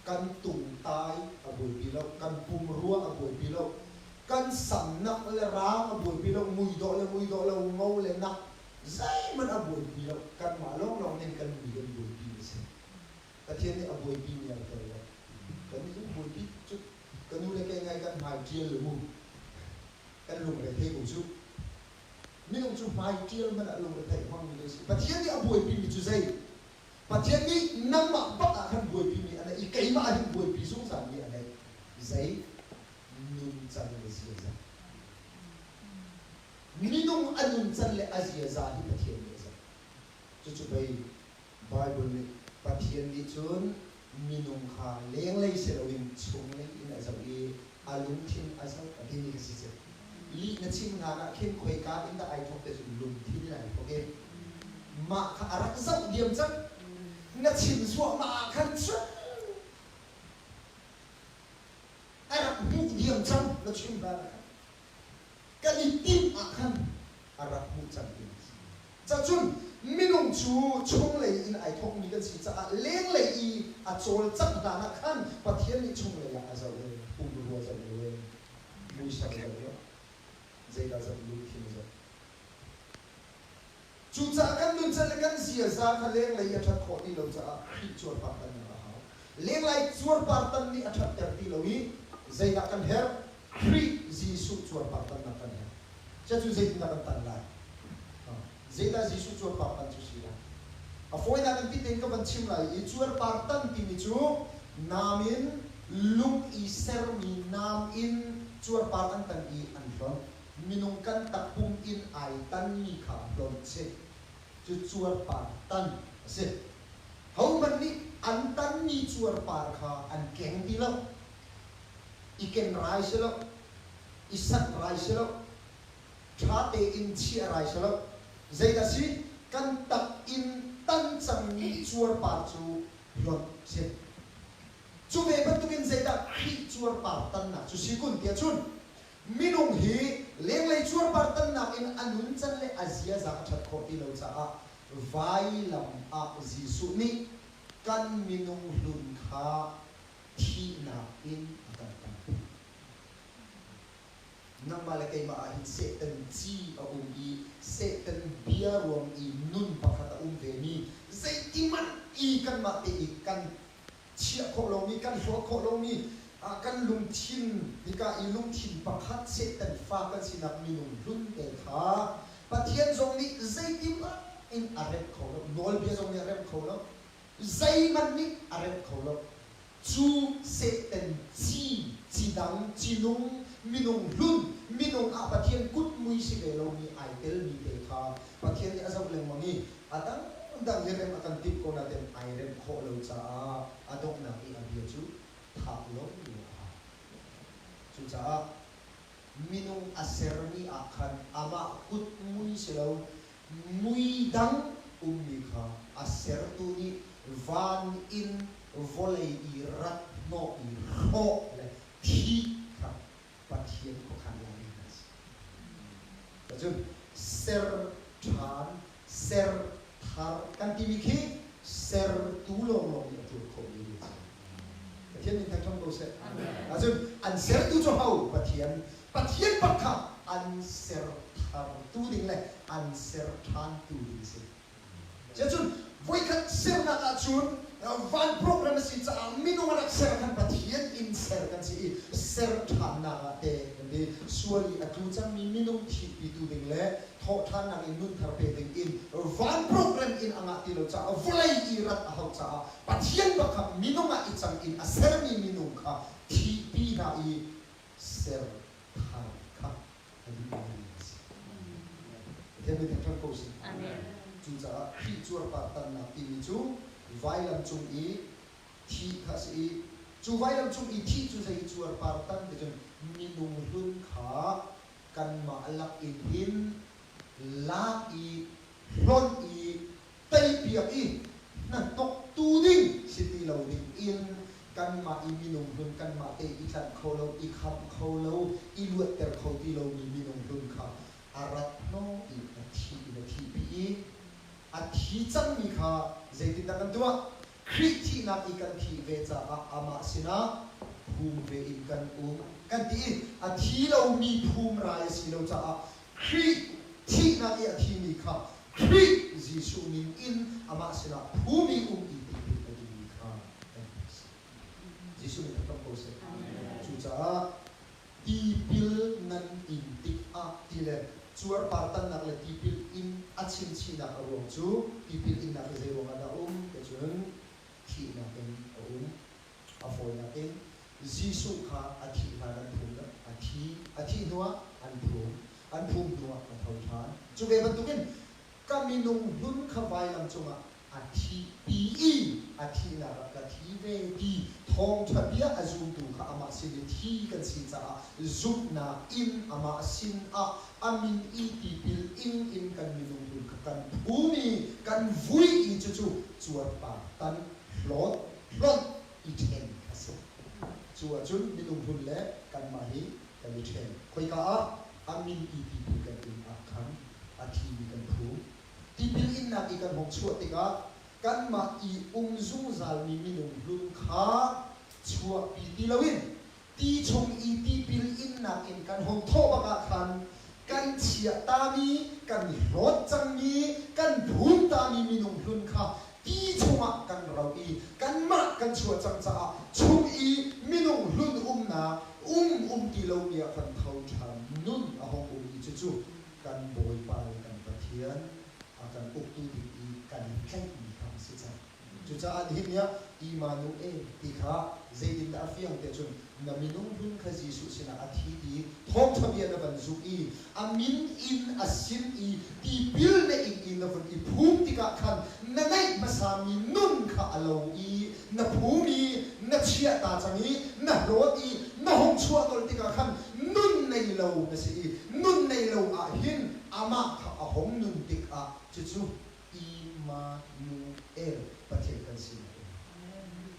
kan tungtai a buaipi lo, kan pumrua a buaipi lo, kan samnak le raang a buaipi lo, muidawh le muidawh lo, ngo le nak, zeihmanh a buaipi lo. Kanmah lawnglawng nih kan mui kan buaipi a si. Pathian nih a buaipi mi a tel lo. Kan nih cu buaipi cu ka nu le kei ngai kan hmai ṭial le mu kan lungre thei ko cu. Minung cu hmai ṭial hmanh ah lungre theih hmangmi kan si. Pathian nih a buaipi mi cu zei? Pathian nih nangmah bak ah khan buaipimi a neih i keimah ah hin buaipi zungzalmi a neih. Zei? Nuncan le ziaza. Minung a nuncan le a ziaza hi Pathian nih a zoh. Cucu pei Bible nih Pathian nih cun minung kha lenglei si loin chunglei in a zoh i a lungthin a zoh a timi kha si cu. Lih na chim hlan ah khin khoika in dah ai thawk te cu lungthin in ai thawk i mah kha a rak zoh diam cang. Na chim zuahmah ah khan cun a rak hmuh diam cang na chim hlan ah khan. Kan i timh ah khan a rak hmuh cang ding a si. Cacun minung cu chunglei in ai thawkmi kan si caah lenglei i a cawlcangh hlan ah khan Pathian nih chunglei ah a zoh i pumrua zoh lo in muisam zoh lo zeidah zoh lungthin zoh. Cucaah kan nuncan le kan ziaza kha lenglei i a ṭhat khawh ti lo caah Khrih cuarpar tannak a hau. Lenglei cuarpar tan nih a ṭhatter ti lo i zeidah kan herh? Khrih Jesuh cuarpar tannak kan herh. Cucu zeitindah kan tan lai? Zeidah Jesuh cuarpar tan cu si lai? A fawinak in ti tein ka van chim lai i cuarpar tan timi cu nam in lung i sermi nam in cuarpar an tan i an hlonh. Minung kan takpum in ai tanmi kha hlonh a si. Cu cuarpar tan a si. Hohmanh nih an tanmi cuarpar kha an keng ti lo. I ken rai si lo, i sanh rai si lo, ṭha tein chiah rai si lo. Zeidah si? Kan tak in tan cangmi cuarpar cu hlonh si. Cu ve bantukin zeidah Khrih cuarpar tannak cu si kun tiah cun minung hi lenglei cuarpar tannak in a nuncan le a ziaza a ṭhat khawh ti lo caah vailam ah Jesuh nih kan minung hlun kha thihnak in a kan tanpi. Nangmah le keimah ah hin Satan ci a um i Satan bia ruang i nun pakhat a um vemi zeitihmanh i kanmah te i kan chiah khawh lomi, kan hlawt khawh lomi, kan lungthin, hika i lungthin pakhat Satan fa kan sinak minung hlun te kha Pathian zong nih zeitihmanh in a remh kho lo, nawlbia zong nih a remh kho lo, zeihmanh nih a remh kho lo. Cu Satan ci, ci dang, ci nung, minung hlun, minung ah Pathian kut mui si ve lomi ai telmi te kha Pathian nih a zoh lengmang i a dangdang hi rem a kan timh ko nain ai remh khawh lo caah a donghnak i a bia cu thah lo a hau. Cucaah minung a sermi ah khan amah kut mui si lo mui dang ummi kha a sertu nih van in vawlei i rat hnawh i hrawh le thih kha Pathian khuakhan laimi hna a si. Cun ser ṭhan, ser thar kan timi khi sertu lawnglawng nih a ṭuan khawhmi rian a si. Pathian min thangṭhat ko seh. Ahcun an sertu cu ho? Pathian. Pathian bak kha an ser thartu ding le an ser ṭhantu ding si. Cun voikhat sernak ahcun van program a si caah minung a rak ser khan Pathian in ser kan si i ser ṭhannak ah te kan ti. Sual i a tlu cangmi minung thihpitu ding le thawhṭhannak in nunthar pe ding in van program in a ngah ti lo caah vawlei i rat a hauh caah Pathian bak kha minung ah i cang in a sermi minung kha thihpi hna i ser thar kha a duhmi a si. Pathian min thangṭhat ko sih. Cucaah Khrih cuarpar tannak timi cu vailam cung i thih kha a si i cu vailam cung i thih cu zei cuarpar tan ti cun minung hlun kha kanmah lak in hin lak i hlonh i teipiak i hnahnoktu ding si ti lo ding in kanmah i minung hlun kanmah te i tlanh kho lo, i khamh kho lo, i luatter kho ti lomi minung hlun kha a rat hnawh i a thi in a thihpi i a thi cangmi kha zeitindah kan tuah? Khrih thihnak i kan thih ve caah amah sinah phum ve in kan um kan ti i a thi lomi phum rai a si lo caah Khrih thihnak i a thimi kha Khrih Jesuh min in amah sinah phumi um i tipil a dingmi kha kan hmuh si. Jesuh min thangṭhat ko seh. Cucaah tipil nan in tikah ti le cuarpar tannak le tipil in a chimchihnak a ruang cu tipil innak hi zei ruangah dah a um ti cun thihnak in a um. A fawinak in Jesuh kha a thih hlan an phum a thi, a thih hnuah an phum, an phum hnuah a tho ṭhan. Cu ve bantukin ka minung hlun kha vailam cungah a thihpi i a thihnak ah ka thi ve ti thawngṭha bia a zumtu kha amah sin i thi kan si caah zumhnak in amah sinah a min i tipil ing in kan minung hlun kha kan phum i kan vui i cucu cuarpar tan hlawt hlonh i ṭhen a si. Cu ahcun minung hlun le kanmah hi kan i ṭhen. Khoika ah a min i tipil kan in ah khan a thimi kan phu. Tipil innak i kan hong chuah tikah kanmah i um zungzalmi minung hlun kha chuahpi ti loin ti chung i tipil innak in kan hung thawh bak ah khan kan chiahtami, kan hlawt cangmi, kan phumtami minung hlun kha ti chungah kan ro i kanmah kan chuah cang caah chung i minung hlun umnak um um ti lomi ah kan tho ṭhan nun a hung um i cucu kan Bawipa le kan Pathian a kan uktu ding i kan i tlaihmi kha a si cang. Cucaah nihin ni ah Immanuel ti kha zeitindah a fiang tiah cun na minung hlun kha Jesuh sinah a thi ti thawngṭha bia na van zumh i a min in a sin i tipil na ing i na vun i phum tikah khan na ngeih hmasami nun kha kha a lo i na phum i na chiah ta cang i na hlawt i na hung chuah nolh tikah khan nun nei lo na si i nun nei lo ah hin amah kha a hung nun tikah cucu Immanuel Pathian kan sinak a um.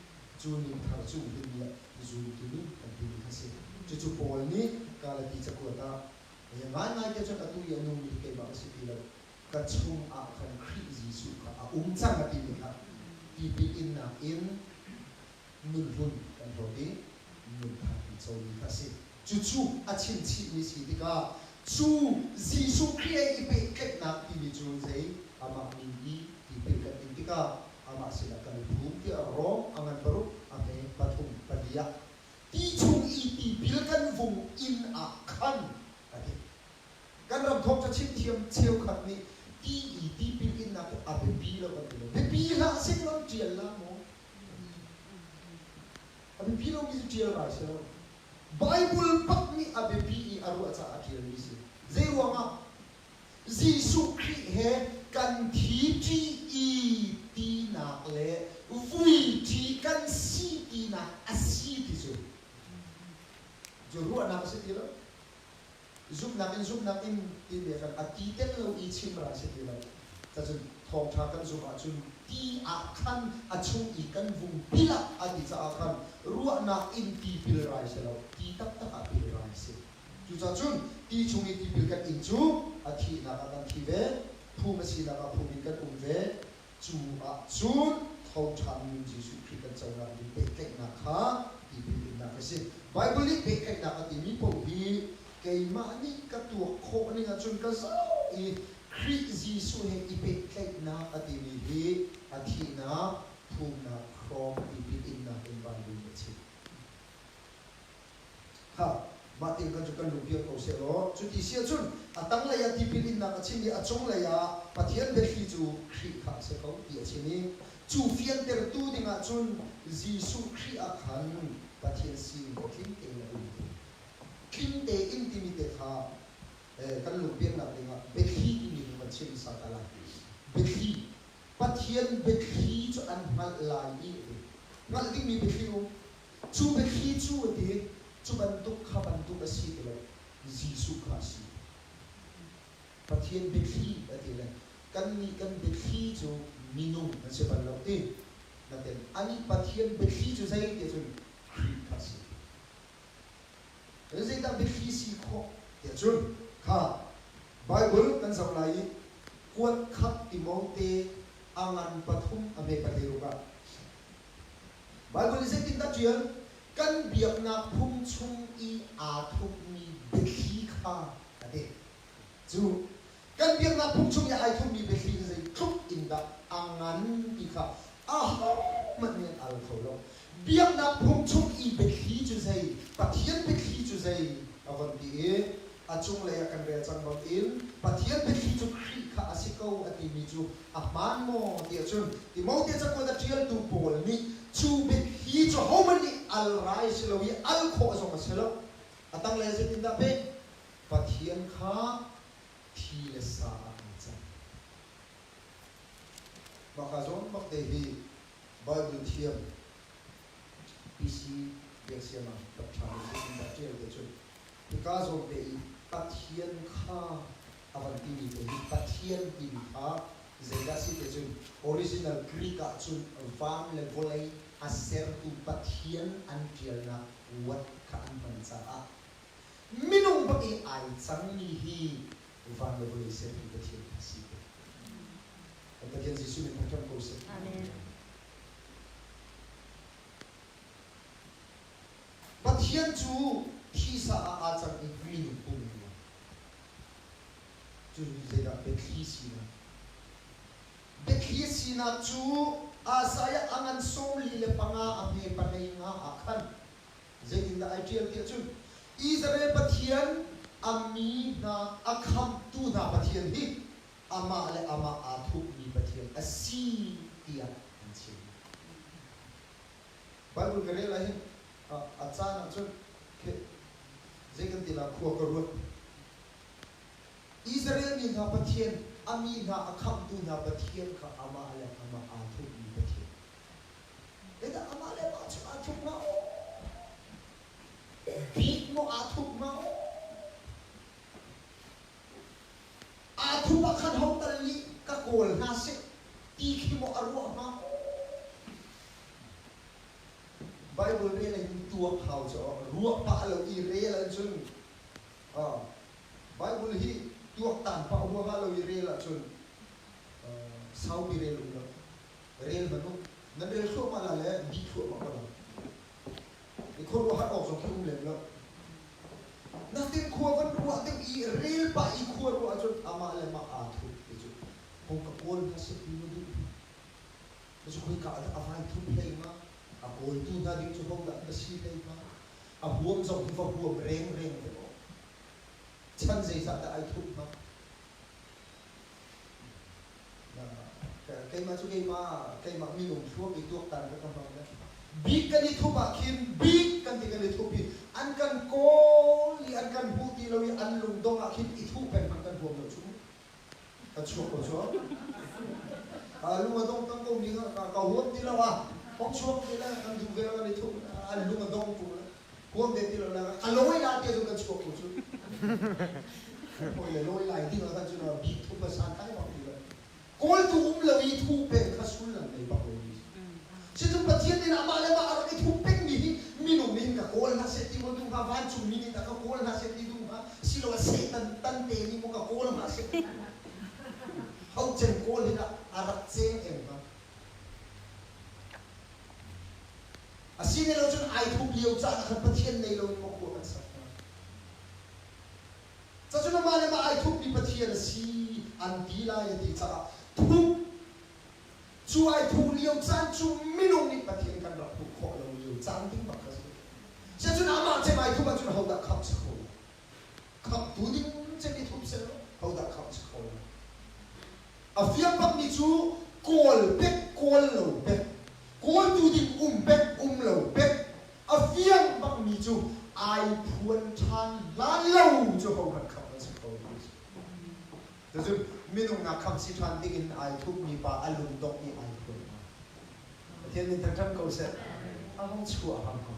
Cu nun thar cu hin nih zumtu nun kan timi kha si. Cucu Paul nih Galati cakuat ah ngaingai te cun atu i a nungmi hi keimah ka si ti lo, ka chung ah khan Khrih Jesuh kha a um cang a timi kha tipil innak in nunhlun kan hlawt i nunthar kan comi kha a si. Cucu a chimchihmi si tikah cu Jesuh Khrih he i pehtlaihnak timi cu zei amah min i tipil kan in tikah amah sinah kan i phum tiah Rom a ngan paruk a hme pathum pali ah ti chung i tipil kan vung in ah khan a ti. Kan ram thawngṭha chimthiam cheukhat nih ti i tipil innak hi a biapi lo kan ti lo. Biapi hlah sing lam ṭial la maw? A biapi lomi cu ṭial rai si lo. Bible bak nih a biapi i a ruah caah a ṭialmi si. Zei ruangah? Jesuh Khrih he kan thi ṭi i tinak le vui ṭi kan si tinak a si ti cu cu ruahnak a si ti lo. Zumhnak in zumhnak in timi khan a ti tel lo i chim ral si ti lo. Cacun thawngṭha kan zumh ahcun ti ah khan a chung i kan vung pil ah a ti caah khan ruahnak in tipil rai si lo, ti taktak ah pil rai si. Cucaah cun ti chung i tipil kan in cu a thihnak ah kan thi ve, phum a sinak ah phum in kan um ve. Cu ah cun tho ṭhan nun Jesuh Khrih kan conak ding pehtlaihnak kha tipil innak a si. Baibal nih pehtlaihnak a timi paoh hi keimah nih ka tuak khawh ning ahcun ka zoh i Khrih Jesuh he i pehtlaihnak a timi hi a thihnak, phumnak, hrawm tipil innak in Baibal nih a chim. Kha mah tin khan cu kan lung piak ko sehlaw cuti si ahcun a tanglei ah tipil innak a chim i a cunglei ah Pathian biathli cu Khrih kha a si ko ti a chim i cu fiantertu dingah cun Jesuh Khrih ah khan Pathian sining kha tling tein a um ti. Tling tein timi te kha kan lungpiannak dingah biathli timi kha kan chim hmasa ta lai. Biathli Pathian biathli cu an hngalh lai i a ti. Hngalh dingmi biathli um. Cu biathli cu a ti, cu bantuk kha bantuk a si ti lo, Jesuh kha a si. Pathian biathli a ti le kannih kan biathli cu minung an si bal lo ti. Natin anih Pathian biathli cu zei ti cun Khrih kha a si. Zeidah biathli si khawh tiah cun kha Bible kan zoh lai i kuat khat Timote a ngan pathum a hme pahliruk ah Baibal nih zeitindah ṭial? Kan biaknak phung chung i aa thupmi biathli kha a ti. Cu kan biaknak phung chung i ai thupmi biathli hi zeitluk in dah a ngan ti kha ahohmanh nih an al kho lo. Biaknak phung chung i biathli cu zei, Pathian biathli cu zei a von ti i a cunglei ah kan rel cang bangin Pathian biathli cu Khrih kha a si ko a timi cu a hmaan maw tiah cun Timote cakuat a ṭialtu pawl nih cu biathli cu hohmanh nih al rai si lo i al khawh zong a si lo. A tanglei ah zeitindah pek? Pathian kha thi le sa ah an cang. Mah ka zawn bak te hi Bible thiam PC Biaksiama Dr. nih zeitindah ṭial te cun Hika zawn te i Pathian kha a van timi te hi Pathian timi kha zeidah si te cun original Greek ah cun van le vawlei a sertu Pathian an ṭialnak word kha an hman caah minung bak i ai cangmi hi van le vawlei sertu Pathian kha si te. Kan Pathian Jesuh nih thangṭhat ko seh. Amen. Pathian cu thisa ah aa cang i minung pum in a um. Cu zeidah biathli sinak? Biathli sinak cu Isaiah a ngan 45 a hme pahlei nga ah khan zeitindah ai ṭial tiah cun Israel Pathian a mi hna a khamhtu hna Pathian hi amah le amah aa thupmi Pathian a si tiah an chim. Bible ka rel ahhin a caan ahcun zei kan ti la khua ka ruat. Israel mi hna Pathian, a mi hna a khamhtu hna Pathian kha amah le amah aa thupmi Pathian. Zeidah amah le amah cu aa thup hnga aw? Bik maw aa thup hnga aw? Aa thup ah khan ho tal nih ka kawl hna seh ti khi maw a ruah hnga aw? Bible rel in tuak hau cu ruah pah lo i rel ahcun Bible hi tuaktan pah huaha lo i rel ahcun saupi rel um lo. Rel hmanh u. Nan rel thluahmah la le dih thluahmah ko la. I khuaruahhar awk zong khi um lem lo. Natin khua van ruah deuh i rel pah i khua ruah ahcun amah le mah aa thup ti cu hong ka kawl hna seh ti mu duh. Cucu khoika ah dah a vai thup hlei hnga? A kawltu hna ding cu hodah an va si hlei hnga? A huam zong hi va huam rengreng ve aw. Chan zeizah dah ai thup hnga? Keimah cu keimah keimah minung thluak i tuaktan ka ka hmang le bik kan i thup ah khin bik kan ti kan i thup i an kan kawl i an kan hmuh ti lo i an lungdong ah khin i thuh peng hmanh kan huam lo cu Ka chuak ko chuak. Lung a dong tang ko mi ka huam ti lo ah hong chuak ti le kan duh ve kan i thup an lung a dong tu le huam ve ti lo le ka lawi la ti cu kan chuak ko cu. Hoi le lawi lai ding ah kan cu bik thup a san tai bak ti lo. Kawl tu um lo i thu peng kha sullam nei bak lo mi. Cucu Pathian nih amah le mah a rak i thup pengmi hi minung nih hin ka kawl hna seh ti maw duh hnga, vancungmi nih dah ka kawl hna seh ti duh hnga, siloah Satan tante nih maw ka kawl hna seh ti duh hnga. Ho cem kawl hi dah a rak ceng em hnga? A si ne lo cun ai thup lio caan ah khan Pathian nei loin maw khua kan sak hnga? Cacun amah le mah ai thupmi Pathian a si an ti lai a ti caah thup Cu ai thuh lio caan cu minung nih Pathian kan rak hmuh khawh lo lio caan ding bak kha si. Sicun amah cem ai thup ahcun hodah khamh si kho lai? Khamhtu ding cem i thup seh law hodah khamh si kho lai? A fiang bakmi cu kawl pek kawl lo pek, kawltu ding um pek um lo pek, a fiang bakmi cu ai phuan ṭhan hlan lo cu hohmanh khamh an si kho lo. Cucu minung nak khamh si ṭhan dingin ai thupmi pa a lungdongh i ai phuan hna. Pathian min thangṭhat ko seh. A hung chuah hram ko.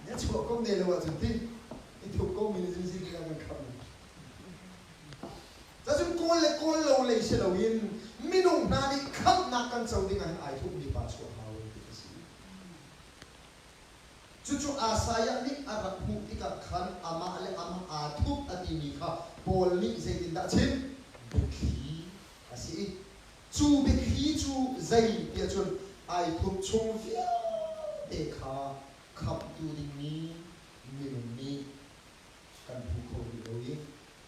Na chuah ko ne lo ahcun ti i thup ko mi nih cun zeitin dah kan khamh lai? Cacun kawl le kawl lo lei si loin minung hna nih khamhnak kan co ding ah hin ai thupmi pa chuah hau ti a si. Cucu Isaiah nih a rak hmuh tikah khan amah le amah aa thup a timi kha Paul nih zeitindah a chim? Biathli a si i cu biathli cu zei tiah cun ai thup chung vialte kha khamhtu dingmi minung nih kan hmu kho rih lo i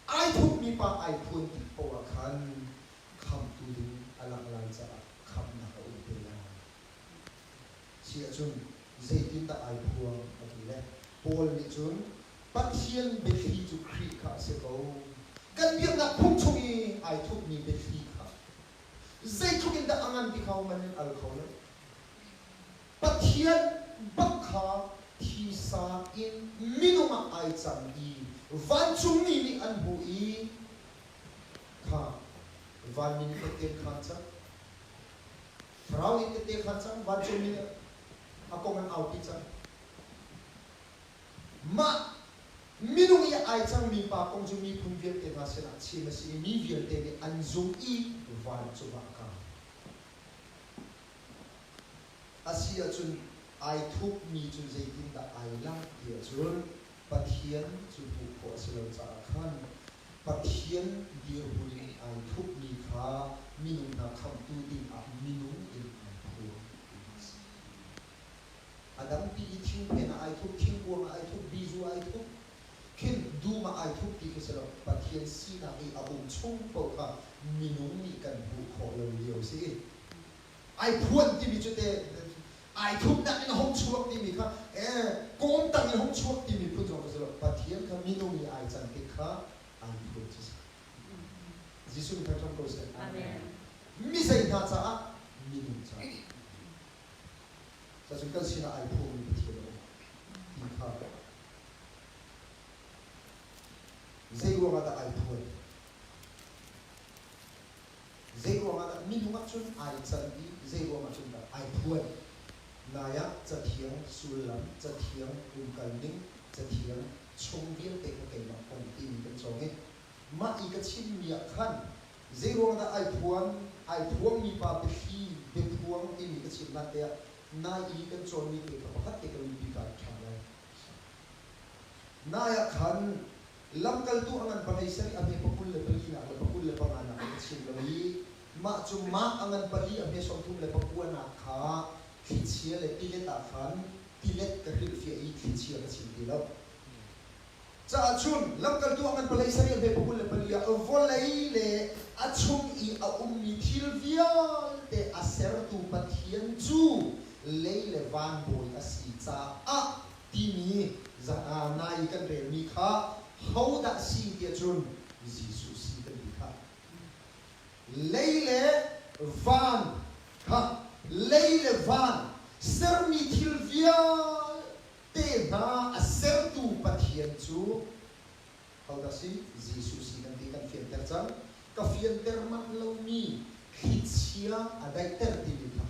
ai thupmi pa ai phuan tik paoh ah khan khamhtu ding a langh lai caah khamhnak a um te lai. Si ahcun zeitindah ai phuang a ti le Paul nih cun Pathian biathli cu Khrih kha a si ko. Kan biaknak phung chung i ai thupmi biathli kha zeitluk in dah a ngan ti kha man in al kho lo. Pathian bak kha thisa in minung ah ai cang i vancungmi nih an hmuh i kha vanmi nih tehte khaan cang. Thlarau nih tehte khaan cang, vancungmi nih a kong an aupi cang. Mah minung i ai cangmi pa kong cu miphun vialte hna sinah chim a si i mi vialte nih an zumh i vancung ah a kai. A si ahcun ai thupmi cu zeitindah ai langh ti ahcun Pathian cu hmuh khawh a si lo caah khan Pathian dirhmun in ai thupmi kha minung hna khamhtu dingah minung in ai phuang ti a si. A dangpi i thingphen ah ai thup, thingkuang ah ai thup, bizu ah ai thup, khin dum ah ai thup ti khi si lo. Pathian sinak i a um chung paoh kha minung nih kan hmuh khawh lo lio a si i ai phuan timi cu te ai thupnak in a hung chuak timi kha kawm tang in hung chuak timi phun zong kha si lo. Pathian kha minung i ai can tik kha ai phuan cu si. Jesuh nih thangṭhat ko seh. Mi zei hna caah minung caah. Cacun kan sinah ai phuangmi Pathian a um ti kha zei ruangah dah ai phuan? Zei ruangah dah minung ah cun ai can i zei ruangah cun dah ai phuan? Nai ah Cathiang sullam, Cathiang umkalning, Cathiang chung vialte kha keimah kong timi kan cawng i mah i ka chimmi ah khan zeiruang dah ai phuan, ai phuangmi pa biathli, biaphuang timi ka chim hlan te ah nai i kan cawnmi te kha pakhat te ka mipi kaa ṭhan lai. Nai ah khan lamkaltu a ngan pahlei sarih a hme pakul le palinak le pakul le panganak ka chim lo i mah cu mah a ngan pali a hme sawmthum le pakuanak kha thlichia le tilet ah khan tilet ka hrilhfiah i thlichia ka chim ti lo. Caah cun lamkaltu a ngan palei sarih a hme pakul le pali ah vawlei le a chung i a ummi thil vialte a sertu Pathian cu lei le van bawi a si caah timi nai i kan relmi kha hodah si tiah cun Jesuh si kan ti kha. Lei le van kha lei le van sermi thil vialte hna a sertu Pathian cu hodah si? Jesuh si kan ti kan fianter cang. Ka fianter manh lomi thlichia a daihter timi kha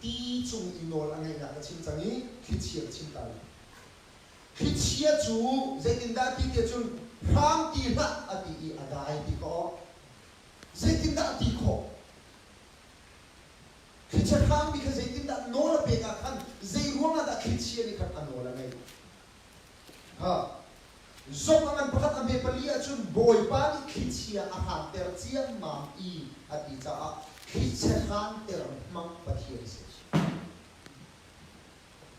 ti cung i nawl a ngeihnak ka chim cang i thlichia ka chim ta lai. Thlichia cu zeitindah a ti tiah cun hram ti hlah a ti i a dai ti ka awk. Zeitindah a ti khawh? Thlichia hrangmi kha zeitindah nawl a pek ah khan zei ruangah dah thlichia nih khan a nawl a ngeih? Ha. Zong a ngan pakhat a hme pali ahcun Bawipa nih thlichia a hranter ciammam i a ti caah thlichia hranter hmang Pathian a si.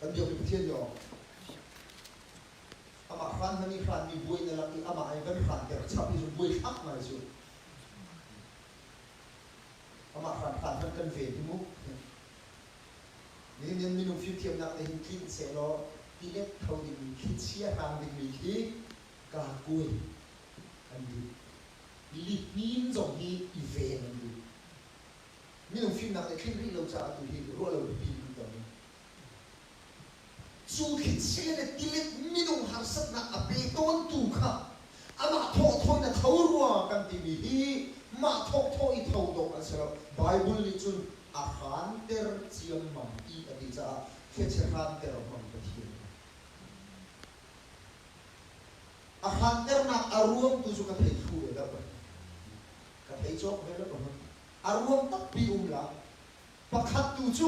Kan biakmi Pathian nih aw amah hran hmanh i hranmi buai na lak i amah i van hranter chap hi cu buai thlak ngai cu. Amah hran hran hmanh kan ven hi mu. Nihin in minung fimthiamnak nih hin tlinh sehlaw tilet kho dingmi thlichia hrang dingmi khi kakuai an duh. Lihnin zong hi i ven an duh. Minung fimnak nih tlinh rih lo caah tu hi ruah lo pipi in kan ton. Cu thlichia le tilet minung harsatnak a pe tawntu kha amah thawhthaw in a tho rua kan timi hi mah thawhthaw i tho dawh an si lo. Bible nih cun a hranter ciammam ti a ti caah thlichia hranter hmang Pathian. A hranternak a ruang tu cu ka thei thlu ve lo. Ka thei cawk ve lo. A ruang takpi um la. Pakhat tu cu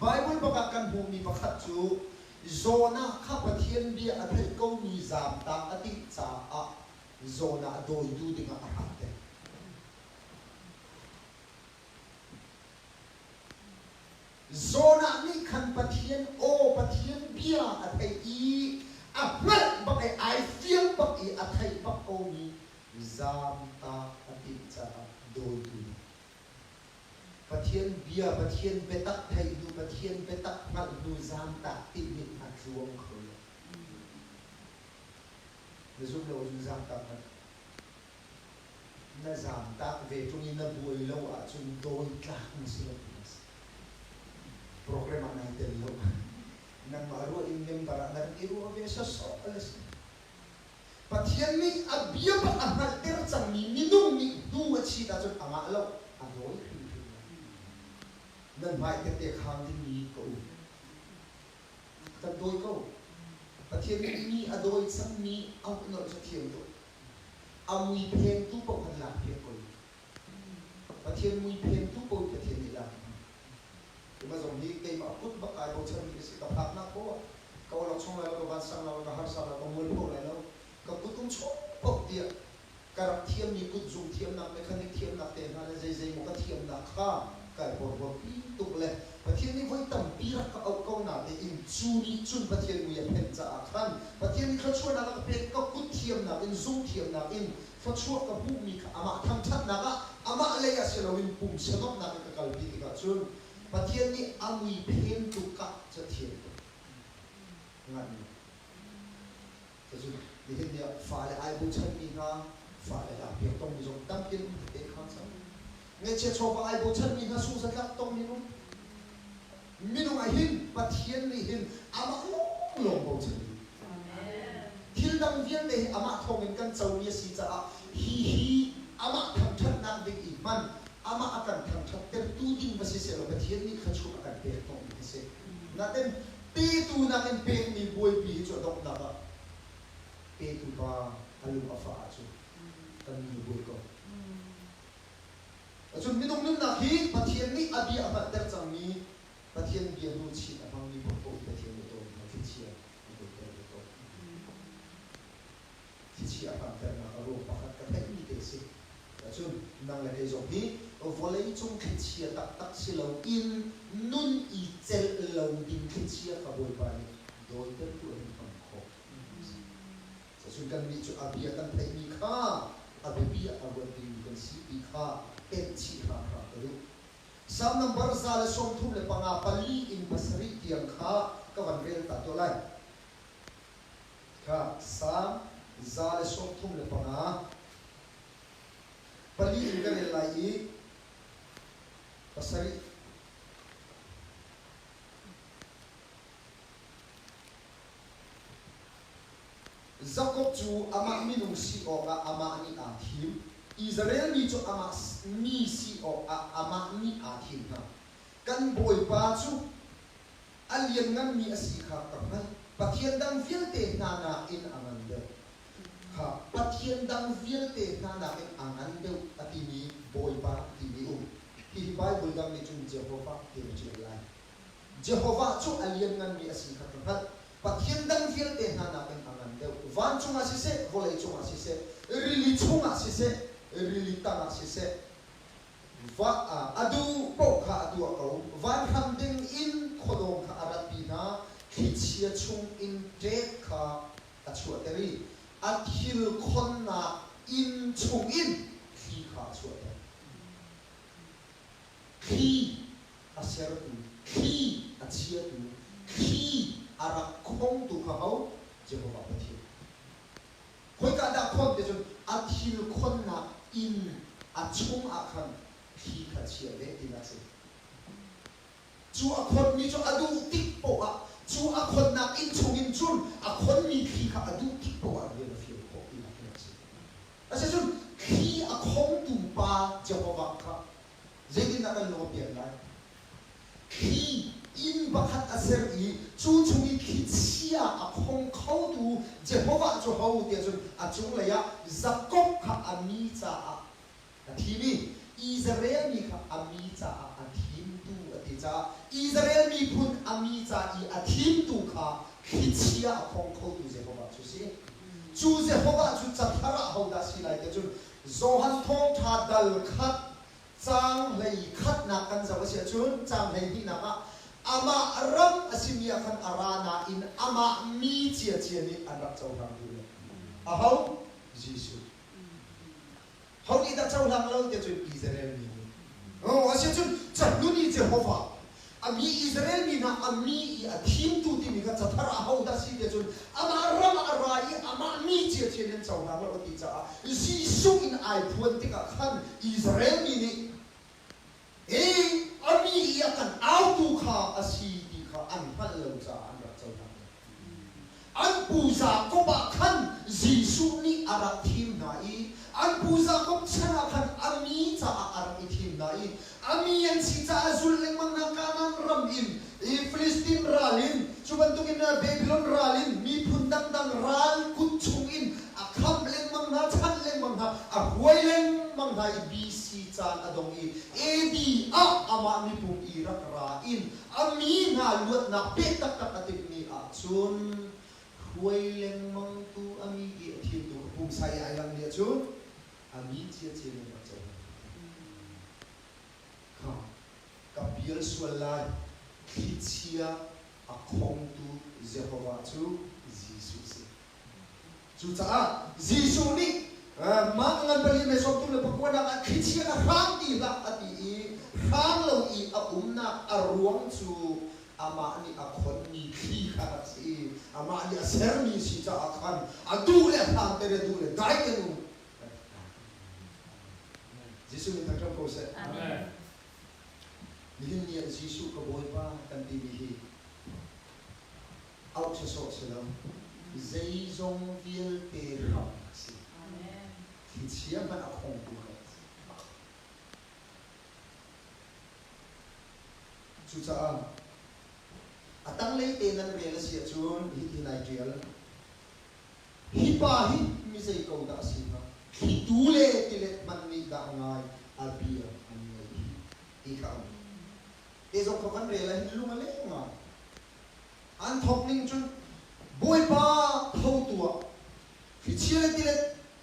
Bible bak ah kan hmuhmi pakhat cu Jonah kha Pathian bia a theih komi zaamtak a timh caah Jonah a dawitu dingah a hranter. Jonah nih khan Pathian aw, Pathian bia a theih i a hngalh bak i ai fiang bak i a theih bak komi zaamtak a timh caah dawitu Pathian bia, Pathian biatak theih hnu, Pathian biatak hngalh hnu zaamtak timi a tluang kho lo. Na zumh lo ahcun zaamtak hmanh. Na zaamtak ve ṭung i na buai lo ahcun dawi tlak na si lo ti a si. Program ah nai tel lo. Nangmah ruah in member ah na rak i ruah ve sawsawh a si. Pathian nih a bia bak a hngalhter cangmi minung nih hnu a chit ahcun a ngah lo, a dawi hrimhrim lai. Nan hmai tette khang dingmi ka um. Kan dawi ko. Pathian nih mi a dawi cangmi auh nolh cu thiam tuk. A mui phengtu paoh kan lak piak ko. Pathian mui phengtu paoh Pathian nih lak. Tuma zong hi keimah kut bak ai bochanmi ka si. Ka phaknak poah ka awlokchong lai lo, ka vansang lai lo, ka harsa lai lo, ka mualpho lai lo, ka kut um chung paoh tiah ka rak thiammi kutzung thiamnak, mechanic thiamnak te hna le zeizei maw ka thiamnak kha kai porhlawtpi tuk le Pathian nih voi tampi rak ka auh ko natein cu nih cun Pathian mui a phenh caah khan Pathian nih thluachuahnak a ka pek ka kut thiamnak in zung thiamnak in thluachuah ka hmuhmi kha amah thangṭhatnak ah amah lei ah si loin pumsa nuamhnak in ka kalpi tikah cun Pathian nih a mui phen tuk ah cu a thiam tuk nganmi cucu nihin ni ah fale ai bochanmi hna fale lakpiak tongmi zong tampi an um tete kha cang ngaihchia chawva ai bochanmi hna sungzatlak tongmi um minung ah hin Pathian nih hin amah lawnglawng bochan Thil dang vialte hi amah thawngin kan comi a si caah hihi amah thangṭhatnak ding i hman, amah a kan thangṭhattertu ding va si sehlaw Pathian nih thluachuah a kan pek hnawhmi a si. Natin petu nakin pekmi buaipi hi cu a donghnak ah petu pa a lung a fah ahcun kan mi buai ko. Cun minung nunnak hi Pathian nih a bia a hngalhter cangmi Pathian bia hnu chih a hmangmi paohpaoh hi Pathian nih a tawn hna thlichia a tuahter ve ko. Thlichia a hranternak a ruang pakhat ka theihmi te a si. Cun nang le kei zong hi vawleicung thlichia taktak si loin nun i celh lo ding thlichia kha Bawipa nih dawitertu a hun hman khawh. Cun kannih cu a bia kan theihmi kha a biapi ah a ruat dingmi kan si ti kha telhchih hramhram ka duh. Salm nambar 135 pali in pasarih tiang kha ka van rel ta tuah lai. Kha Salm 135 pali in ka rel lai i pasarih. Jakob cu amah minung si awkah amah nih aa thim. Israel mi cu amah mi si awkah amah nih aa thim hna. Kan Bawipa cu a liannganmi a si kha ka hngalh. Pathian dang vialte hna nakin a ngan deuh. Kha Pathian dang vialte hna nakin a ngan deuh a timi Bawipa timi um. Hihi Baibal dang nih cun Jehovah ti a ṭial lai. Jehovah cu a liannganmi a si kha ka hngalh. Pathian dang vialte hna nakin a ngan deuh. Vancung ah siseh, vawlei cungah siseh, rili chungah siseh, rili tangah siseh, va a duh paoh kha a tuah ko. Vanhram ding in khuadawm kha a ratpi hna, thlichia chungin ṭek kha a chuahter i a thil khonnak inn chungin thli kha a chuahter. Thli a sertu, thli a chiatu, thli a rak khongtu kha ho? Jehovah Pathian. Khoika dah khon ti cun a thil khonnak inn a chung ah khan thli kha chia ve tinak si. Cu a khonmi cu a duh tik poah ah cu a khonnak inn chung in cun a khonmi thli kha a duh tik poah ah rian a fial khawh tinak khi a si. Asicun thli a khongtu pa Jehovah kha zeitindah kan lung a pian lai? Thli inn pakhat a ser i cu chung i thlichia a khong khotu Jehovah cu ho tiah cun a cunglei ah Jakob kha a mi caah a thim i Israel mi kha a mi caah a thimtu a ti caah Israel miphun a mi ca i a thimtu kha thlichia a khong khotu Jehovah cu si. Cu Jehovah cu cathar ah hodah si lai tiah cun Johan Thawngṭha dal khat caang hlei khatnak kan zoh a si ahcun caang hleihnihnak ah amah ram a simi ah khan a ra nain amah mi ciacia nih an rak cohlang duh lo. Aho? Jesuh. Ho nih dah cohlang lo tiah cun Israel mi nih. Oh, asiahcun cahlun i Jehovah a mi Israel mi hna a mi i a thimtu timi kha cathar ah ho dah si tiah cun amah ram ah a ra i amah mi ciacia nih an cohlang lo a ti caah Jesuh in ai phuan tikah khan Israel mi nih hi a mi i a kan autu kha a si ti kha an hngalh lo caah an rak cohlang lo. An pu Jakob ah khan Jesuh nih a rak thim hna i an pu Jakob chan ah khan a mi caah a rak i thim hna i a mi an si caah zulh lengmang hna Kanaan ram in i Filistin ral in cu bantukin Babylon ral in miphun dangdang ral kut chungin a khamh lengmang hna chanh lengmang hna a hruai lengmang hna i BC caan a dong i AD ah amah mipum i rak ra in A mi hna luatnak pek taktak a timhmi ahcun hruai lengmangtu a mi i a thiltu a pumsa i ai langmi ahcun a mi ciacia nih rak cohlan kha ka pial sual lai thlichia a khongtu Jehovah cu Jesuh si. Cucaah Jesuh nih mah ngan pali me sawm le pakuanak ah thlichia ka hrang ti hlah a ti i hrang lo i a umnak a ruang cu amah nih a khonmi thli kha rak si i amah nih a sermi si caah khan a duh le hram te le duh le dai ten um. Jesuh min thangṭhat ko seh. Amen. Nihin ni ah Jesuh ka Bawipa kan timi hi auh sawsawh si lo, zeizong vialte hram a si. Thlichia hmanh a khongtu kha a si. Cucaah A tanglei te nan rel a si ahcun hitin ai ṭial. Hi pa hi mi zei ko dah a si hnga? Thlitu le tilet hmanh nih dah ngai a bia an ngaih hi ti kha a um. Te zong kha van rel ah hin lung a leng ngai. An thawk ning cun Bawipa tho tuah, thlichia le tilet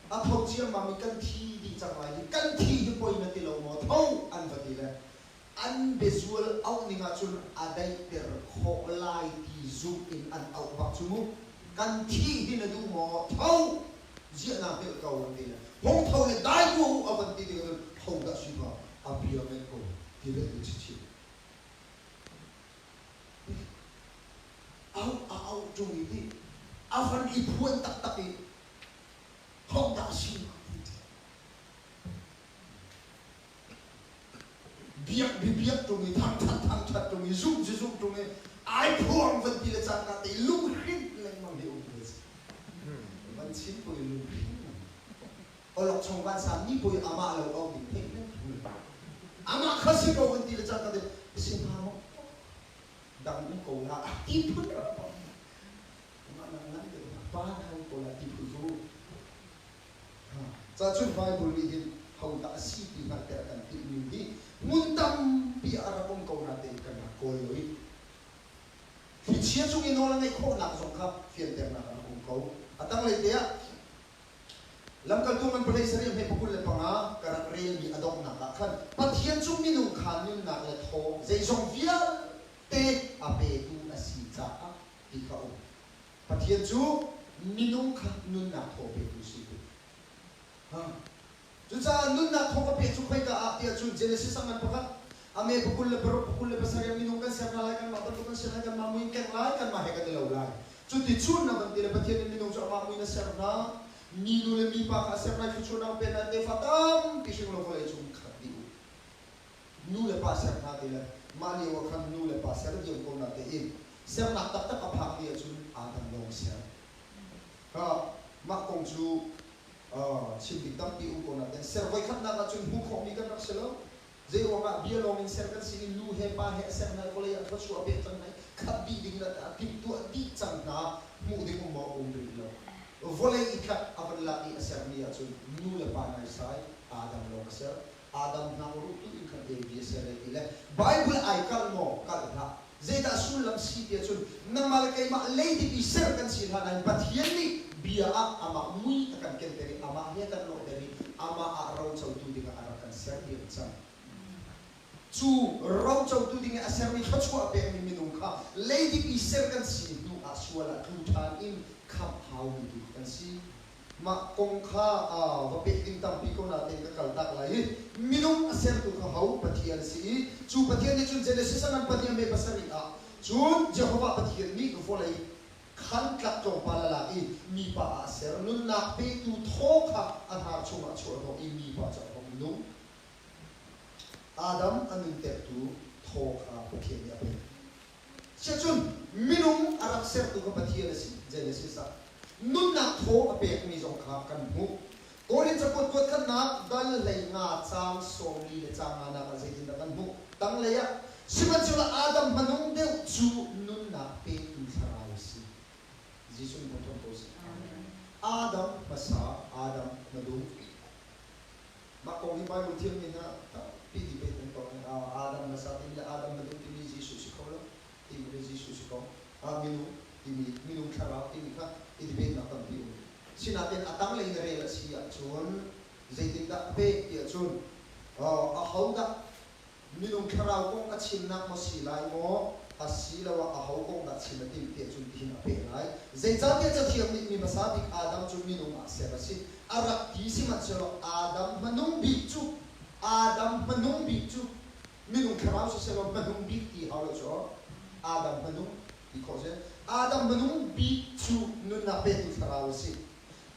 a tho ciammam i kan thi dih cang lai hi, kan thi hi poi na ti lo maw? Tho an va ti le an biazual auh ning ahcun a daihter khawh lai ti zumh in an auh bak cu mu. Kan thih hi na duh maw? Tho! Ziah naa hngilh ko an ti le hung tho le dai tuah u a van ti tikah cun ho dah si hnga a bia ngaih ko ti le an chichih. Auh a auh ṭung i ti a van i phuan taktak i ho dah si hnga ti Biak biabiak ṭung i thangṭhat thangṭhat ṭung i zumh cu zumh ṭung i ai phuang van ti le cangka te i lunghrinh lengmang hi um ve si. Van chim pui lunghrinh lengmang. Awlokchong vansang mi pui amah lo auh ding theih lengmang. Amah kha si ko van ti le cangka te si hnga maw? Dang um ko la a ti phun rak bang. Amah nak ngan deuh hna pa hna um ko la ti phun cu. Cacun Baibal nih hin hodah a si ti hngalhter a kan timhmi hi hmun tampi ah a rak um ko natein kan rak kawl lo i thlichia cung i nawl a ngeih khawhnak zong kha fianternak a rak um ko. A tanglei te ah Lamkaltu ngan palei sarih hme pakul le panga ka rak relmi a donghnak ah khan Pathian cu minung kha nunnak le thaw zeizong vialte a petu a si caah ti kha a um. Pathian cu minung kha nunnak thaw petu si ti. Ha. Cucaah nunnak thaw ka pek cu khoika ah tiah cun Genesis a ngan pakhat a me pakul le paruk pakul le pasarih minung kan ser hna lai kanmah bantuk kan ser lai kanmah mui in keng lai kanmah he kan i lo lai. Cuti cun na van ti le Pathian nih minung cu amah mui in a ser hna. Minu le mipa kha a ser lai thluachuahnak pe hna tefa tampi hring law vawlei cung khat dih u. Nu le pa ser hna ti le mah lio ah khan nu le pa ser diam ko na tein sernak taktak a phak ni ahcun Adam lawng ser. Kha mah kong cu chim ding tampi um ko nain ser voikhatnak ahcun hmuh khawhmi kan rak si lo. Zei ruangah bia lawng in ser kan si i nu he pa he a ser hna i vawlei ah thluachuah a pek cang hna i khat dih ding in a timhtuah dih cang hna hmuh ding um maw um rih lo. Vawlei i khat a van lak i a sermi ahcun nu le pa naisai Adam lawng a ser. Adam hnang ruh tu in khan Evi a ser e ti le Bible ai kalh maw? Kalh hlah. Zeidah sullam si ti ahcun nangmah le keimah leidip i ser kan si hlan ahhin Pathian nih bia ah amah mui a kan kenter i amah he a kan lawhter i amah ah rocotu dingah a rak kan ser diam cang. Cu rocotu ding i a sermi thluachuah a pekmi minung kha leidip i ser kan si hnu ah sual ah tlu ṭhan in khamh haumi tu kan si. Mah kong kha va peh ding tampi ko natein ka kaltak lai i minung a sertu kha ho Pathian a si i cu Pathian nih cun Genesis a ngan pahnih a me pasarih ah cun Jehovah Pathian nih vawlei khan tlak tlawmpal a lak i mipa ah a ser. Nunnak petu thaw kha a hnar chungah a chuahhnawh i mipa cu a hung nung. Adam a nuntertu thaw kha Pathian nih a pek. Siacun minung a rak sertu kha Pathian a si, Genesis ah. Nunnak thaw a pekmi zong kha kan hmuh. Korin cakuat kuatkhatnak dal 15 caang 40 le caang nganak ah zeitindah kan hmuh? Tanglei ah, sihmanhsehlaw Adam hmanung deuh cu nunnak petu thlarau a si. Jesuh nih thawngṭha ko seh. Adam hmasa, Adam hmadung. Mah kong hi Bible thiammi hna tampi debate an tuah i Adam hmasa timi le Adam hmadung timi Jesuh si kho lo timi le Jesuh si ko minung timi minung thlarau timi kha i debate nak tampi um. Sinain a tanglei na rel a si ahcun zeitindah a pek ti ahcun ahodah Minung thlarau kong a chimnak maw si lai maw, asiloah aho kong dah chim a timh tiah cun tihin a peh lai. Zeicahtiah Cathiang nih mi hmasa bik Adam cu minung ah ser a si. A rak ti sihmanhsehlaw Adam hmanung bik cu Adam hmanung bik cu minung thlarau sisehlaw hmanung bik ti hau lo cu Adam hmanung ti khawh si. Adam hmanung bik cu nunnak petu thlarau a si.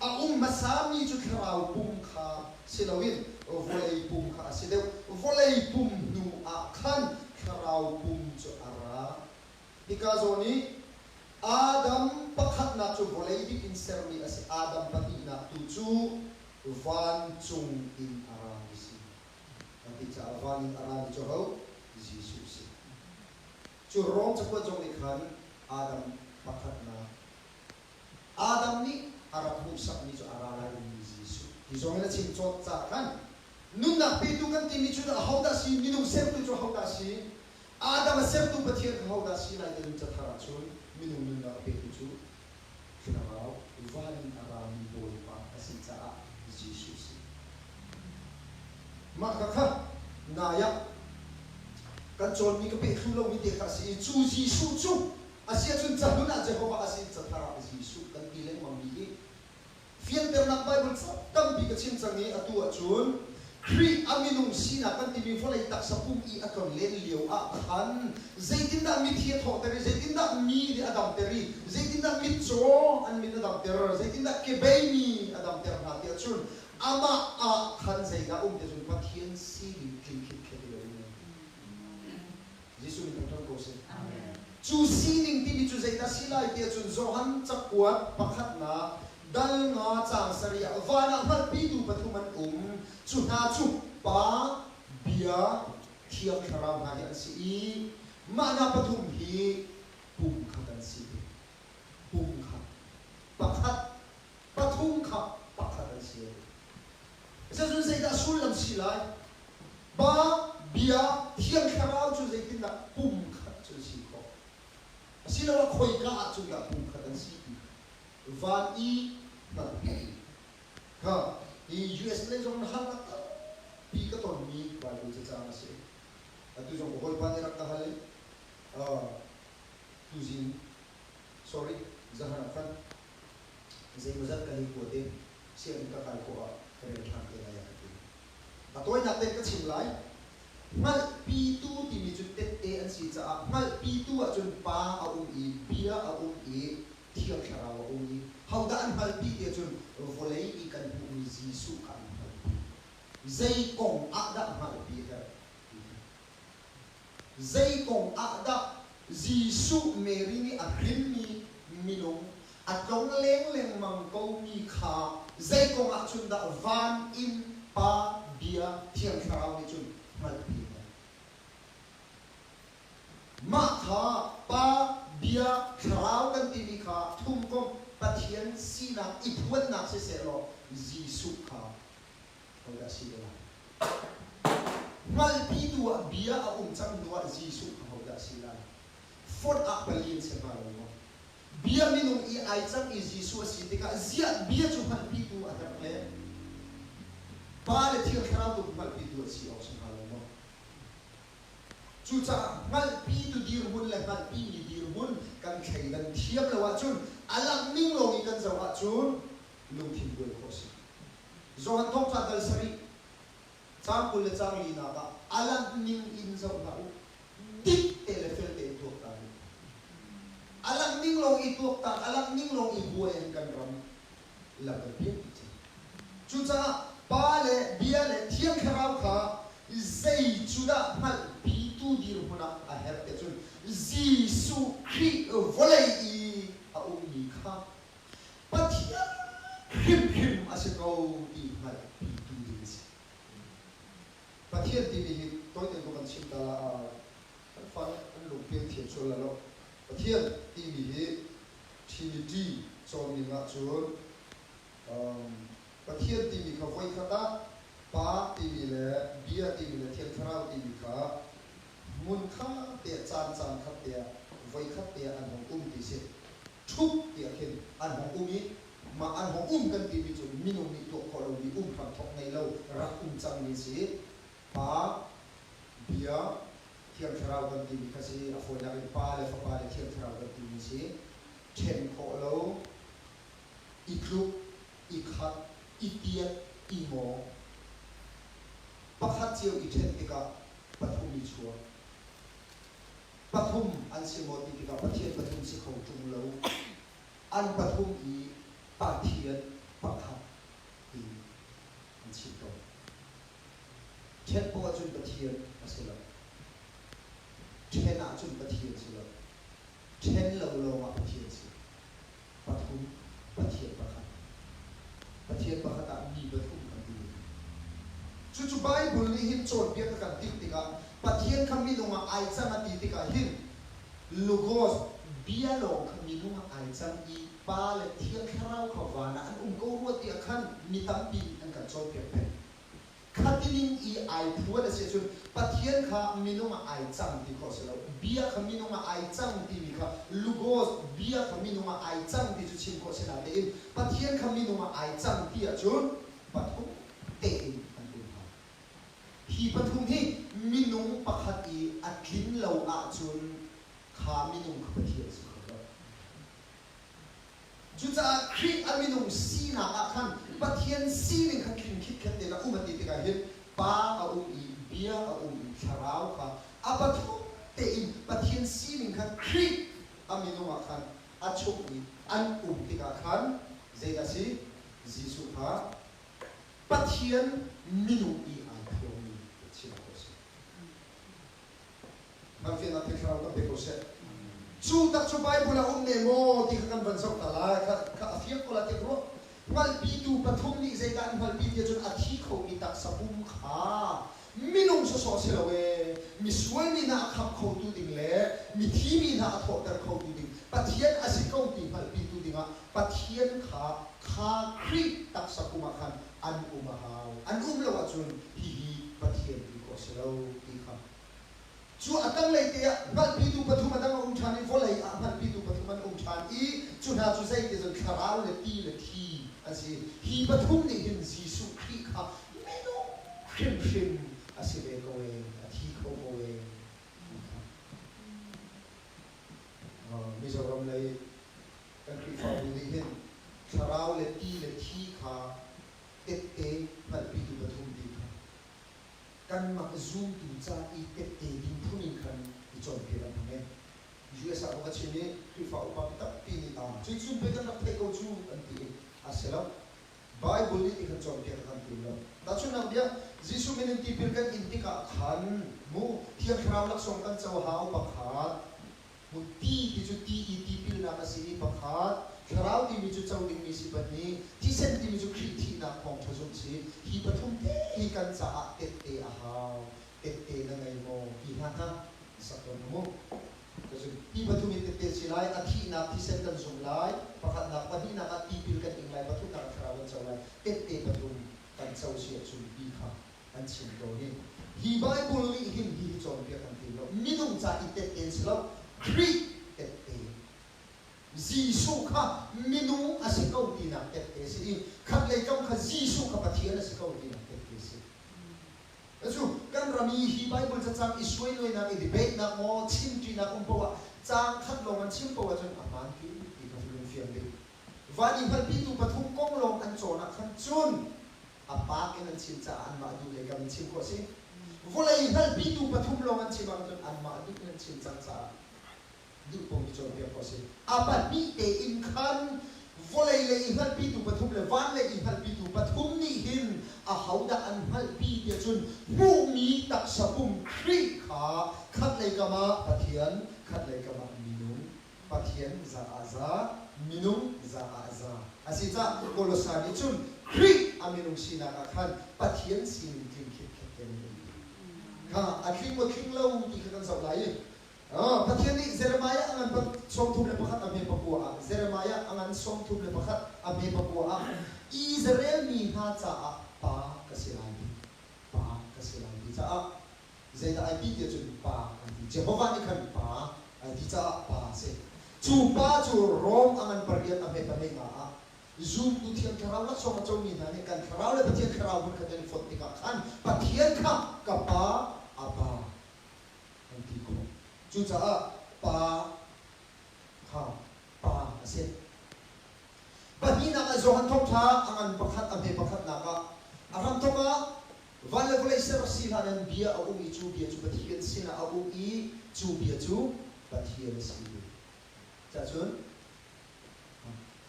A um hmasami cu thlarau pum kha si loin vawlei pum kha a si deuh. Vawlei pum hnu ah khan thlarau pum cu a ra. Hika zawn i Adam pakhatnak cu vawlei bik in sermi a si, Adam pahnihnak tu cu vancung in a rami a si. A ti caah van in a rami cu ho? Jesuh a si. Cu Rom cakuat zong nih khan Adam pakhatnak Adam nih a rak hmuhsakmi cu a ra lai dingmi Jesuh ti zong in a chim cawt caah khan nunnak petu kan timi cu ahodah si, minung sertu cu ahodah si, Adam a sertu Pathian kha hodah si lai ti cathar ahcun minung nunnak a petu cu Thlarau van in a rami Bawipa a si caah Jesuh si. Mah kha kha nai ah kan cawnmi ka peh thlu lomi te kha a si i cu Jesuh cu a si ahcun cahlun ah Jehovah a si i cathar ah Jesuh kan ti lengmangmi hi Fianternak Baibal tampi ka chim cang i atu ahcun Khrih a minung sinak kan timi vawlei taksa pum i a tlonlen lio ah khan zeitindah mithi a thawhter i zeitindah mi nih a damter i zeitindah mitcaw an mit a damter, zeitindah kebei mi a damter hna ti ahcun amah ah khan zeidah um ti ahcun Pathian sining tling khitkhet in a um. Jesuh min thangṭhat ko seh. Cu sining timi cu zeidah si lai ti ahcun Johan cakuat pakhatnak dal nga caang sarih ah van ah hngalhpitu pathum an um. Cu hna cu Pa, Bia, Thiang Thlarau hna hi an si i mah hna pathum hi pum khat an si. Pum khat. Pakhat. Pathum kha pakhat an si. Cucun zeidah sullam si lai? Pa, Bia, Thiang Thlarau cu zeitindah pumkhat cu an si khawh? Asiloah khoika ah cun dah pumkhat an si ti van i hngalhpi kha hi US lei zong na halnak tampi ka tonmi Bible cacang a si. Atu zong ka hawipa nih rak ka hal i tuzing sorry zahan ah khan zeimawzat kan i kuat i sianginn ka kai khawh ah ka rel ṭhan te lai a ka ti. A tawinak tein ka chim lai. Hngalhpitu timi cu tette an si caah hngalhpitu ahcun Pa a um i Bia a um i Thiang Thlarau a um i hodah an hngalhpi ti ahcun vawlei i kan hmuhmi Jesuh kha an hngalhpi. Zei kong ah dah hngalhpi a herh ti hi. Zei kong ah dah Jesuh Mary nih a hrinmi minung a tlong leng lengmang komi kha zei kong ah cun dah van in Pa, Bia, Thiang Thlarau nih cun hngalhpi a herh? Mah kha Pa, Bia, Thlarau kan timi kha thumkomh Pathian sinak i phuannak siseh law Jesuh kha hodah si te lai? Hngalhpitu ah bia a um cang hnu ah Jesuh kha hodah si lai? Fonh ah pali an si hnga lo maw? Bia minung i ai cang i Jesuh a si tikah ziah bia cu hngalhpitu a herh le Pa le Thiang Thlarau tu hngalhpitu a si awk si hnga lo maw? Cucaah hngalhpitu dirhmun le hngalhpimi dirhmun kan thleidan thiam lo ahcun a langh ning lawng i kan zoh ahcun lungthin buai khawh a si. Johan thawngṭha dal sarih caang 20 le caang linak ah a langh ning in zoh hlah u, dik te le fel tein tuaktan u. A langh ning lawng i tuaktan, a langh ning lawng i buai in kan ram lam kan pial dih cang. Cucaah Pa le Bia le Thiang Thlarau kha zei cu dah hngalhpitu dirhmun ah a herh tiah cun Jesuh Khrih vawlei i a ummi kha Pathian hrimhrim a si ko ti hngalhpitu ding a si. Pathian timi hi tawite ka van chim ta la kan fale an lungpil thiam sual la lo. Pathian timi hi Trinity cawn ning ahcun Pathian timi kha voikhat ah Pa timi le Bia timi le Thiang Thlarau timi kha hmun khat te ah caan caan khat te ah voikhat te ah an hung um ti si. Ṭhup tiah khin an hung um i mah an hung um kan timi cu minung nih tuah khawh lomi um hramthawk ngei lo rak um cangmi si. Pa, Bia, Thiang Thlarau kan timi kha si. A fawinak in Pa le Fapa le Thiang Thlarau kan timi si. Ṭhen khawh lo, i tluk, i khat, i tiat, i ngawng. Pakhat cio i ṭhen tikah pathum i chuak. Pathum an si maw ti tikah Pathian pathum si kho ṭung lo. An pathum i Pathian pakhat ti an chim tawn. Ṭhen poah cun Pathian a si lo. Ṭhen ahcun Pathian si lo. Ṭhen lo lawngah Pathian si. Pathum, Pathian pakhat. Pathian pakhat ah mi pathum kan ti. Cucu Bible nih hin cawnpiak a kan timh tikah Pathian kha minung ah ai cang a ti tikah hin Logos bia lawng kha minung ah ai cang i Pa le Thiang Thlarau kha van ah an um ko rua tiah khan mi tampi nih an kan cawnpiak peng. Khatining i ai phuan a si ahcun Pathian kha minung ah ai cang ti khawh a si lo. Bia kha minung ah ai cang timi kha Logos bia kha minung ah ai cang ti cu chim khawh a si natein Pathian kha minung ah ai cang ti ahcun pathum tein an um hau. Hi pathum hi minung pakhat i a tlin lo ahcun kha minung kha Pathian a si kho lo. Cucaah Khrih a minung sinak ah khan Pathian sining kha tling khitkhet tein a um a ti tikah hin Pa a um i Bia a um i Thlarau kha a pathum tein Pathian sining kha Khrih a minung ah khan a chung i an um tikah khan zeidah a si? Jesuh kha Pathian minung i ai phuangmi chim khawh a si. Hngalhfiannak Thiang Thlarau kan pe ko seh. Cu tak cu Bible ah um ne maw ti kha kan van zoh ta lai. Kha, kha a fiang ko la tiah ka ruah. Hngalhpitu pathum nih zeidah an hngalhpi ti ahcun a thi khomi taksa pum kha minung sawsawh si lo ee, misual mi hna a khamh khotu ding le mithi mi hna a thawhter khotu ding Pathian a si ko ti hngalhpitu dingah Pathian kha kha Khrih taksa pum ah khan an um a hau. An um lo ahcun hihi Pathian ti khawh a si lo ti kha. Cu a tanglei te ah hngalhpitu pathum a dang a um ṭhan i vawlei ah hngalhpitu pathum an um ṭhan i cu hna cu zei ti cun thlarau le ti le thi an si. Hi pathum nih hin Jesuh Khrih kha minung hrimhrim a si ve ko ee, a thi kho ko ee ti kha. Mizoram lei kan Khrihfabu nih hin thlarau le ti le thi kha tette hngalhpitu pathum ti kha kanmah zumtu ca i tette ding phun in khan i cawnpiak an hmang e. US ah ka chim i Khrihfa upa tampi nih aa cuicun pei kan rak theih ko cu an ti i a si lo. Bible nih ti khan cawnpiak a kan tim lo. Tahchunhnak bia, Jesuh min in tipil kan in tikah khan mu Thiang Thlarau laksawng kan co hau pakhat, Mu ti ti cu ti i tipilnak a si i pakhat, Thlarau timi cu co dingmi si pahnih, thisen timi cu Khrih thihnak thawngṭha zumh si. Hi pathum te hi kan caah tette a hau. Tette na ngei maw? Ti hna hna sak tawn mu. Cun hi pathum hi tette si lai, a thihnak thisen kan zumh lai, pakhatnak, pahnihnak ah tipil kan ing lai, pathumnak ah thlarau kan co lai. Tette pathum kan co si ahcun ti kha an chim tawn i hi Bible nih hin hihi cawnpiak kan tim lo. Minung ca i tette an si lo, Khrih tette. Jesuh kha minung a si ko tinak tette a si i khatlei kam kha Jesuh kha Pathian a si ko tinak tette a si. Cu kan ram i hi Bible cacang i suailuainak i debate nak maw chimṭinak um poah caang khat lawng an chim poah cun a hmaan ti ti kha lung fiang ding. Van i hngalhpitu pathum kong lawng an cawn ah khan cun a pak in an chim caah anmah duh lei kam in chim khawh a si. Vawlei hngalhpitu pathum lawng an chim ahcun anmah duh in an chim cang caah duh paoh nih cawnpiak khawh a si. A pahnih tein khan vawlei lei i hngalhpitu pathum le van lei i hngalhpitu pathum nih hin ahodah an hngalhpi tiah cun hmuhmi taksa pum Khrih kha khatlei kam ah Pathian, khatlei kam ah minung, Pathian za ah za, minung za ah za a si caah Kolosa nih cun Khrih a minung sinak ah khan Pathian sining tling khitkhet tein an um. Kha a tling maw tling lo ti kha kan zoh lai i Pathian nih Jeremiah a ngan 31 a hme pakua ah Jeremiah a ngan 31 a hme pakua ah Israel mi hna caah pa ka si lai ti pa ka si lai ti caah zeidah ai ti tiah cun pa an ti Jehovah nih khan pa ai ti caah pa a si. Cu pa cu Rom a ngan pariat a hme pahnih nga ah zumtu Thiang Thlarau laksawng a comi hna nih kan thlarau le Pathian thlarau hmun khat an i fonh tikah khan Pathian kha ka pa a pa an ti khawh. Cucaah pa kha pa a si. Pahnihnak ah Johan Thawngṭha a ngan pakhat a hme pakhatnak ah a hramthawk ah van le vawlei ser a si hlan in bia a um i cu bia cu Pathian sinah a um i cu bia cu Pathian a si. Cahcun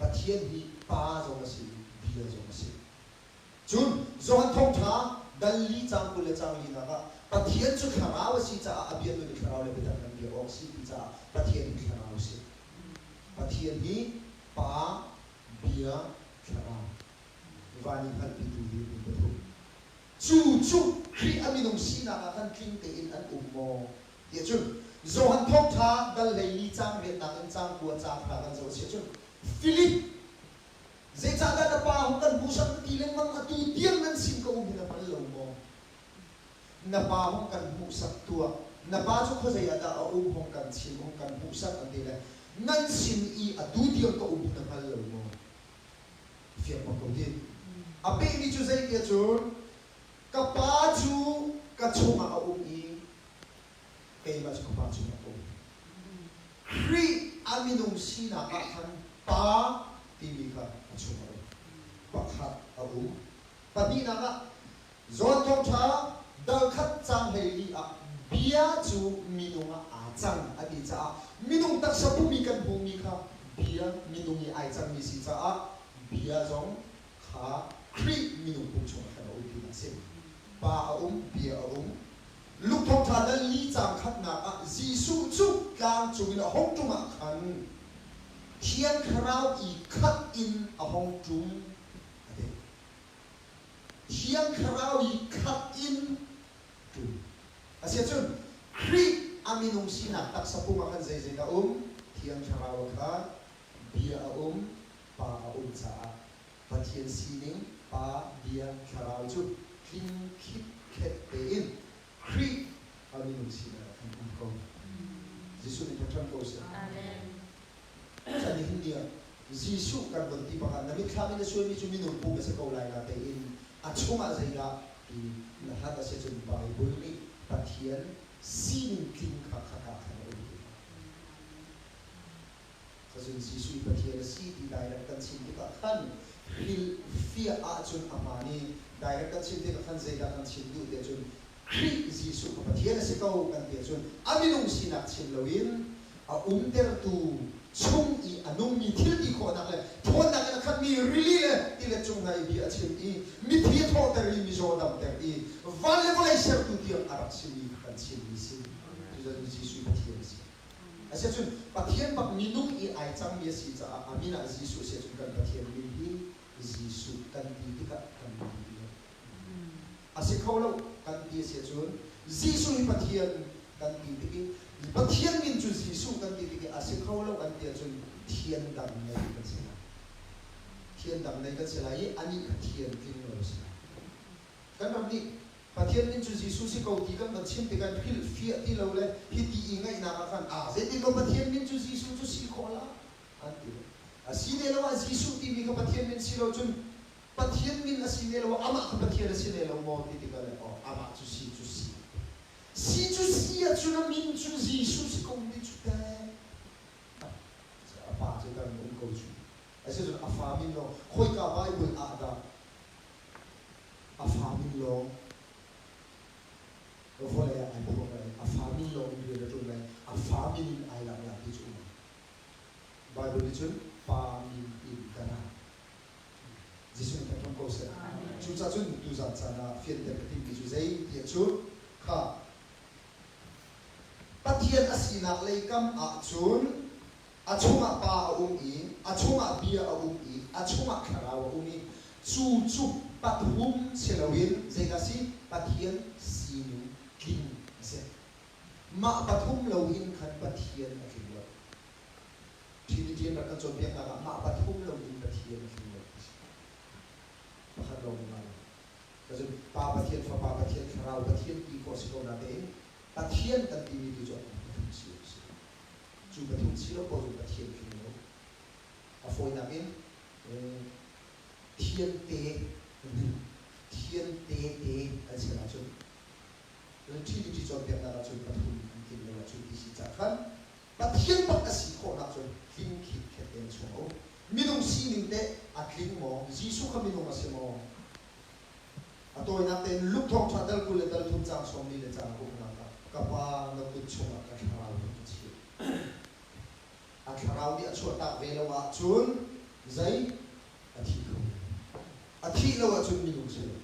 Pathian hi Pa zong a si i Bia zong a si. Cun Johan Thawngṭha dal li caang 20 le caang linak ah Pathian cu thlarau a si caah a biatu nih thlarau le biatak kan biak awk a si ti caah Pathian hi thlarau a si. Pathian hi Pa, Bia, Thlarau. Van i hngalhpitu hi an pathum. Cu cu Khrih a minung sinak ah khan tling tein an um maw? Tiah cun. Johan thawngṭha dal 14 caang riatnak in caang 9 caang hna kan zoh a si ahcun Filip zeicahdah na pa hung kan hmuhsak na ti lengmang atu tiang nan sin ka um hi na hngal lo maw? Na pa hung kan hmuhsak tuah. Na pa cu khuazei ah dah a um hung kan chim hung kan hmuhsak an ti le nan sin i atu tiang ka um hi na hngal lo maw? Fiang bak ko ti. A pehmi cu zei tiah cun ka pa cu ka chungah a um i keimah cu ka pa chungah ka um. Khrih a minung sinak ah khan pa timi kha a chungah a um. Pakhat a um. Pahnihnak ah John Thawngṭha dal khat caang 14 ah bia cu minung ah aa cang a ti caah minung taksa pumi kan hmuhmi kha bia minung i ai cangmi si caah bia zong kha Khrih minung pum chungah khan a um tinak a si. Pa a um, bia a um. Luke Thawngṭha dal li caang khatnak ah Jesuh cu tlang cungin a hung ṭum ah khan Thiang Thlarau i khat in a hung ṭum a ti. Thiang Thlarau i khat in ṭum. Asiahcun Khrih a minung sinak taksa pum ah khan zeizei dah um? Thiang Thlarau a khat, Bia a um, Pa a um caah Pathian sining Pa, Bia, Thlarau cu tling khitkhet tein Khrih a minung sinak ah khan um ko. Jesuh nih thangṭhat ko seh. Amen. Chan nihin ni ah Jesuh kan von ti bak ah na mitthlam in na suaimi cu minung pum a si ko lai natein a chungah zeidah ti na hlat a si cun Bible nih Pathian sining tling kha khaka khan a um ti. Cun Jesuh i Pathian a si ti direct kan chim tikah khan hrilhfiah ahcun a hmaan i direct kan chim tikah khan zeidah kan chim duh tiah cun Khrih Jesuh kha Pathian a si ko kan ti ahcun a minung sinak chim loin a umtertu chung i a nungmi thil ti khawhnak le ṭhawnnak in a khatmi rili le tilet cung hna i bia a chim i mithi a thawhter i mizaw damter i van le vawlei sertu tiang a rak simi kha kan chimmi si. Cucu Jesuh i Pathian a si. Asiahcun Pathian bak minung i ai cangmi a si caah a min ah Jesuh a si ahcun kan Pathian min hi Jesuh kan ti tikah kan ti ti lo. A si kho lo kan ti a si ahcun Jesuh hi Pathian kan ti tik i Pathian min cu Jesuh kan ti tik i a si kho lo kan ti ahcun thian dang nei kan si lai. Thian dang nei kan si lai i anih kha thian tling lo a si lai. Kan ram nih Pathian min cu Jesuh si ko ti kan van chim tikah hrilhfiah ti lo le hiti i ngaihnak ah khan aa zeitin maw Pathian min cu Jesuh cu si khawh la an ti. A si ne lo ah Jesuh timi kha Pathian min si lo cun Pathian min a si ne lo ah amah kha Pathian a si ne lo maw ti tikah le aw amah cu si cu si. Si cu si ahcun a min cu Jesuh si ko mi cu teh. A pa cu kan um ko cu. Asicun a fa min lawng khoika Bible ah dah A fa min lawng vawlei ah ai phuak lai, a fa min lawng in rian a ṭuan lai, a fa min in ai lak lai ti cu um. Bible nih cun pa min in ka ra. Jesuh nih kan ko seh. Cucaah cun tuzan caan ah fianter ka timmi cu zei tiah cun kha Pathian a sinak lei kam ah cun A chungah Pa a um i a chungah Bia a um i a chungah Thlarau a um i cu cu pathum si loin zeidah a si? Pathian sining tling a si. Mah pathum loin khan Pathian a tling lo. Trinity an rak kan cawnpiaknak ah mah pathum loin Pathian a tling lo ti si. Pakhat lawng in lo. Cun Pa Pathian, Fapa Pathian, Thlarau Pathian ti khawh a si ko natein Pathian kan timi tu cu pathum si a si. Cu pathum si lo paoh cu Pathian tling lo. A fawinak in thian te thian te te an si ahcun Trinity cawnpiaknak ahcun pathum an tling lo ahcun ti si cah khan Pathian bak a si khawhnak cun tling khitkhet tein chung a um. Minung sining teh a tling maw? Jesuh kha minung a si maw? A tawinak tein Luke thawngṭha dal 20 le dal thum caang 40 le caang uknak ah ka Pa na kut chungah ka thlarau hi ka chiah. A thlarau nih a chuahtak ve lo ahcun zei a thi kho lo. A thih lo ahcun minung si lo.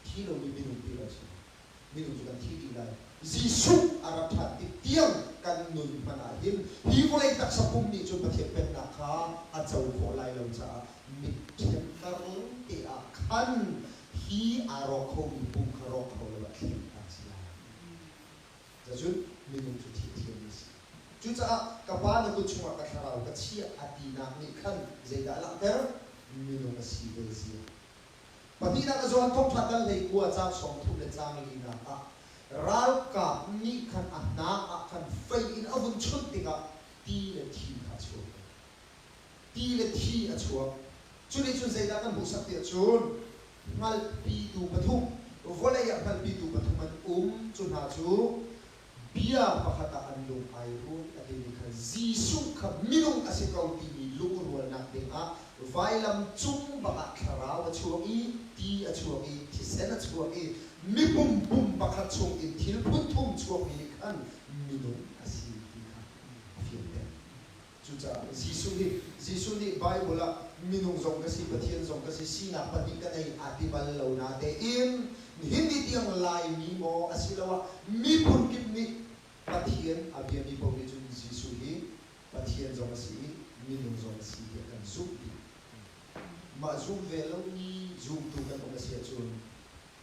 Thi lomi minung ti lo si. Minung cu kan thi dih lai. Jesuh a rat ṭhan tik tiang kan nun hmanh ah hin hi vawlei taksa pum nih cun Pathian pennak kha a co khawh lai lo caah mitṭhemter te ah khan hi aa rawk khomi pum kha rawk kho lo ah thlen ta a si lai. Cun minung cu thih thiam a si. Cucaah ka Pa na kut chungah ka thlarau ka chiah a tinak nih khan zeidah a langhter? Minung a si ve zia. Pahnihnak a Johan Thawngṭha dal 19 caang 30 le caang linak ah ralkap nih khan a hnak ah khan fei in a vun chunh tikah ti le thi kha a chuak. Ti le thi a chuak. Cu nih cun zeidah kan hmuhsak tiah cun hngalhpitu pathum, vawlei ah hngalhpitu pathum an um, cu hna cu bia pakhat ah an lung ai rual a timi kha Jesuh kha minung a si ko timi lungrualnak dingah vailam cung bakah thlarau a chuak i ti a chuak i thisen a chuak i mipum pum pakhat chung in thil phunthum chuakmi nih khan minung a si ti kha a fianter. Cucaah Jesuh hi Jesuh nih Bible ah minung zong ka si Pathian zong ka si sinak pahnih ka nei aa ti bal lo natein nihin ni tiang Laimi maw asiloah miphun kip nih Pathian a biami paoh nih cun Jesuh hi Pathian zong a si i minung zong a si tiah kan zumh dih. Mah zum ve lomi zumtu kan um a si ahcun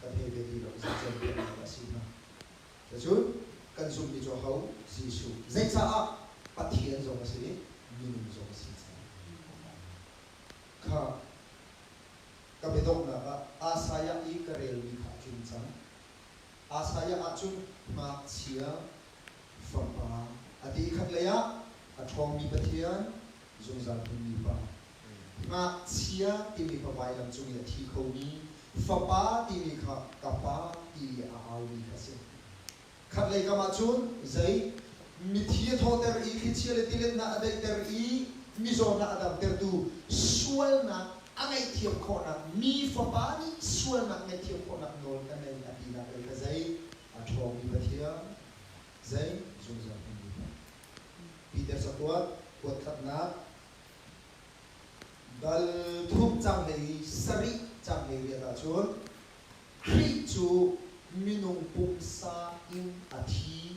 ka thei ve ti lo zei cawnpiaknak dah a si hnga. Cucun kan zumhmi cu aho? Jesuh. Zeicaah? Pathian zong a si i minung zong a si caah. Kha ka biadonghnak ah Isaiah i ka relmi kha a tling cang. Isaiah ahcun ngakchia fapa a ti i khatlei ah a ṭhawngmi Pathian, zungzal hmunmi Pa. Ngakchia timi kha vailam cung i a thi khomi, fapa timi kha ka pa ti i a aumi kha a si. Khatlei kam ah cun zei mithi a thawhter i thlichia le tilet hna a daihter i mizaw hna a damtertu sualnak a ngaihthiam khawhnak mi fapa nih sualnak ngaihthiam khawhnak nawl ka nei a tinak lei kha zei a ṭhawngmi Pathian zei zungzal hmunmi Pa. Peter cakuat kuat khatnak Dal thum cang hlei sarih cang hlei riat ahcun Khrih cu minung pumsa in a thi,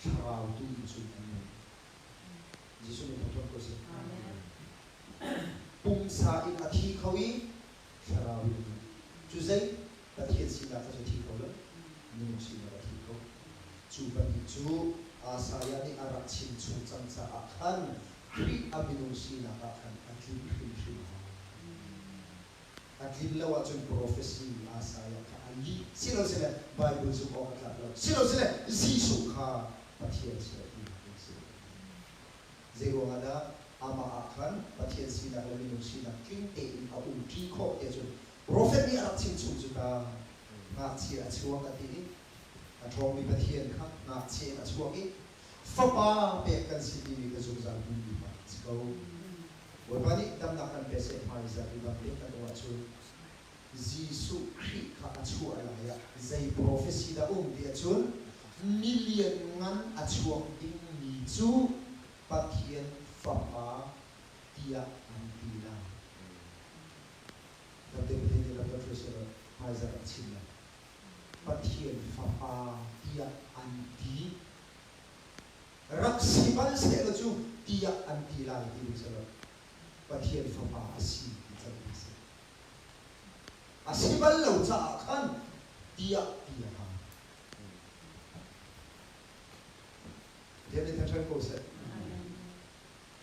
thlarau tu in cun a nung. Jesuh min thawngṭha ko seh. Pumsa in a thi kho i thlarau in a nung. Cu zei Pathian sinak kha cu thi kho lo, minung sinak a thi kho. Cu pahnih cu Isaiah nih a rak chim chung cang caah khan Khrih a minung sinak ah khan a tlin hrimhrim a hau. A tlin lo ahcun prophecy Isaiah kha a lih silosile Bible zumh awk a tlak lo silosile Jesuh kha Pathian si lo tinak ding si. Zeiruang ah dah amah ah khan Pathian sinak le minung sinak tling tein a umṭi khawh tiah cun prophet nih a rak chim chung cu ta ngakchia a chuak a ti i a ṭhawngmi Pathian kha ngakchia in a chuak i Fapa pek kan si timi ka zungzal hmunmi pa a si ko. Bawipa nih damnak kan pe seh hmaizarh i dam ding kan um ahcun Jesuh Khrih kha a chuah lai ah zei prophecy dah um ti ahcun million ngan a chuak dingmi cu Pathian Fapa tiah an ti lai. Dam te Pathian nih rak kan hruai sehlaw hmaizarh ah chim lai. Pathian Fapa tiah an ti. Rak si bal sehlaw cu tiah an ti lai ti ding selaw Pathian Fapa a si ti cang ding si. A si bal lo caah khan tiah ti a hau. Pathian nih thangṭhat ko seh.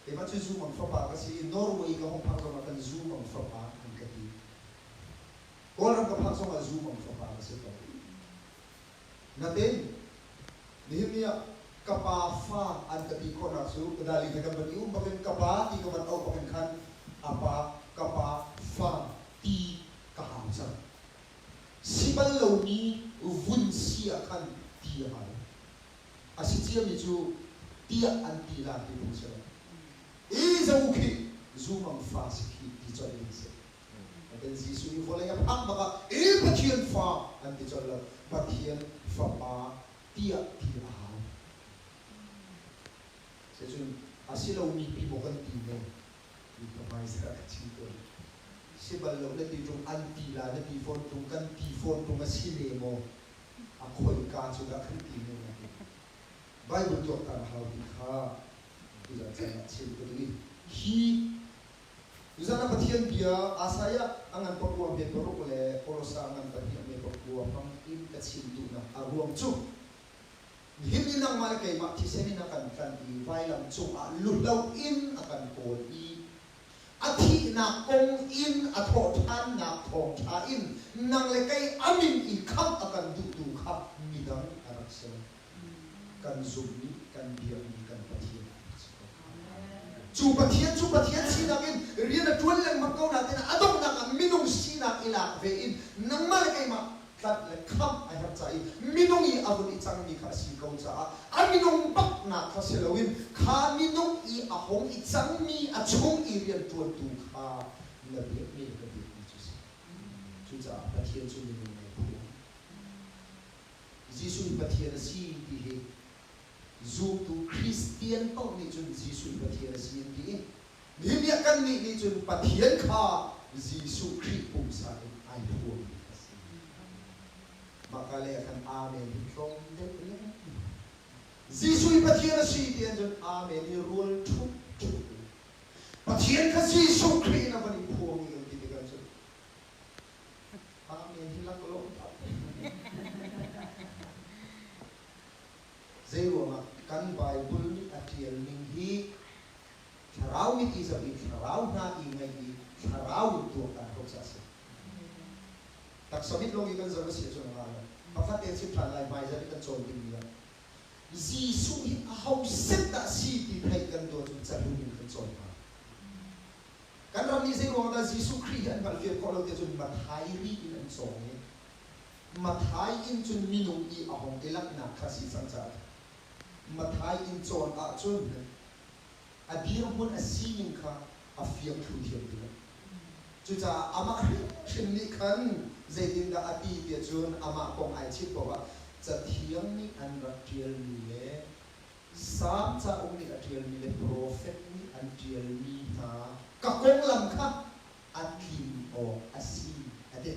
Keimah cu Zumang fapa ka si i Norway ka hung phak zongah kan Zumang fapa an ka ti. Kawlram ka phak zongah Zumang fapa ka si ko. Natin, nihin ni ah ka pa fa an ka ti khawhnak cu ka dali he kan van i um bakin ka pa ti ka van auh bakin khan a pa ka pa fa ti ka hau cang. Si bal lomi vun si ah khan ti a hau. A si ciami cu tiah an ti la ti phung si lo. I zo khi zumang fa si khi ti colh ding si. Natin Jesuh nih vawlei a phak bak ah e Pathian fa an ti colh lo. Pathian fapa tiah ti a hau. Sicun a si lomi pi maw kan ti ne ti kha hmaizarh ka chim tawn. Si bal lo na ti ṭung an ti la na ti fawn ṭung kan ti fawn ṭung a si ne maw a khoika cu dah kan ti ne na ti. Bible tuaktan a hau ti kha tuzan caan ah chim ka duh i hi Tuzan ah Pathian bia Isaiah a ngan pakua hme paruk le Kolosa a ngan pahnih hme pakua hmang in ka chim duhnak a ruang cu. Nihin ni nangmah le keimah thisen in a kan tlanh i vailam cungah luhlo in a kan kawl i a thihnak kong in a thawhṭhannak thawngṭha in nang le kei a min i khamh a kan duhtu kha midang a rak si lo. Kan zumhmi, kan biakmi kan Pathian a rak si ko. Cu Pathian cu Pathian sinak in rian a ṭuan lengmang ko nain a donghnak ah minung sinak i lak ve in nangmah le keimah tlanh le khamh a herh ca i minung i a vun i cangmi kha a si ko caah a minung baknak kha si loin kha minung i a hung i cangmi a chung i rianṭuantu kha na biakmi le ka biakmi cu si. Cucaah Pathian cu minung ai phuang. Jesuh hi Pathian a si ti hi zumtu Kristian paoh nih cun Jesuh hi Pathian a si an ti i nihin ni ah kannih nih cun Pathian kha Jesuh Khrih pumsa in ai phuangmi a si. Mahka lei ah khan Amen hi tlawm deuh le Jesuh hi Pathian a si ti ahcun Amen hi rual ṭhup ṭhup in Pathian kha Jesuh Khrih in a van i phuang i kan ti tikah cun Amen hi laklawh tak. Zeiruangah kan Bible nih a ṭial ning hi thlarau mit i zoh i thlarau hna i ngaih i thlarau in tuaktan ko ca a si. Taksa mit lawng i kan zoh a si ahcun a ngah lo. Pakhat te chim ṭhan lai hmaizarh i kan cawn dingmi ah Jesuh hi aho set dah si ti theih kan duh ahcun cahlun in kan cawn hna. Kan ram nih zeiruang dah Jesuh Khrih hi an hngalhfian khawh lo ti ahcun Matthai ri in an cawng i Matthai in cun minung i a hong i langhnak kha si cang caah Matthai in cawn ahcun a dirhmun a sining kha a fiang thlu thiam ti lo. Cucaah amah hrimhrim nih khan zeitindah a ti tiah cun amah kong ai chim paoh ah Cathiang nih an rak ṭialmi le Salm cauk nih a ṭialmi le profet nih an ṭialmi hna ka konglam kha a tlin awk a si a ti.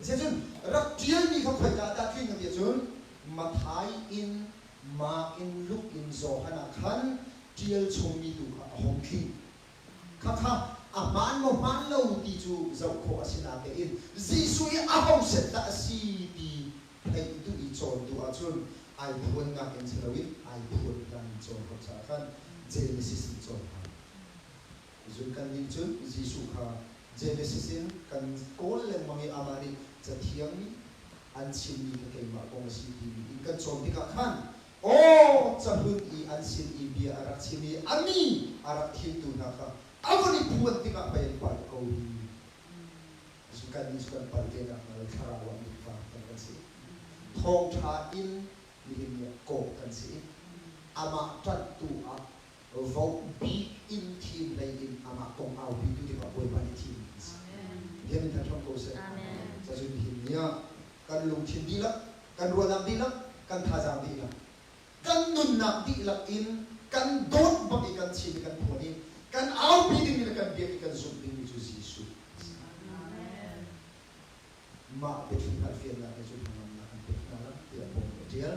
Asiahcun rak ṭialmi kha khoika ah dah tling a ti ahcun Matthai in Mark in Luke in Johan ah khan ṭial chungmi tu kha a hung tling. Khakha a hmaan maw hmaan lo ti cu zoh khawh a si natein Jesuh i aho set dah a si ti theih duh i cawn duh ahcun ai phuannak in si loin ai phuan hlan in cawn khawh caah khan Genesis in cawn hau. Cun kannih cun Jesuh kha Genesis in kan kawl lengmang i amah nih Cathiang nih an chimmi kha keimah kong a si timi in kan cawn tikah khan aw cahlun i an sin i bia a rak chim i a mi a rak thimtu hna kha a vun i phuan tikah pei an palh ko hi. Cun kannih cu kan palh ve nakhnga lo thlarau ah mitvaar kan kan si. Thawngṭha in nihin ni ah kawh kan si i amah ṭanhtu ah vote bik in thim hlei in amah kong aupitu dingah Bawipa nih thim kan si. Pathian min thangṭhat ko seh. Cacun nihin ni ah kan lungthin dihlak, kan ruahnak dihlak, kan thazaang dihlak, kan nunnak dihlak in kan dawt bak i kan chim i kan phuan i kan aupi dingmi le kan biak i kan zumh dingmi cu Jesuh a si. Mah biathli hngalhfiannak nih cun hnangamnak an pek hna lai tiah Paul nih a ṭial.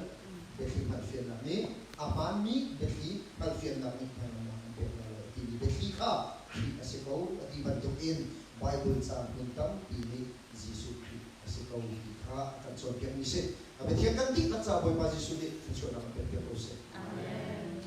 Biathli hngalhfiannak nih a hmaanmi biathli hngalhfiannak nih hnangamnak an pek hna lai timi biathli kha Khrih a si ko a ti bantukin Baibal ca hmun tampi nih Jesuh Khrih a si ko ti kha a kan cawnpiakmi si. A Pathian kan dihlak caah Bawipa Jesuh nih thluachuahnak kan pekpiak ko seh. Amen.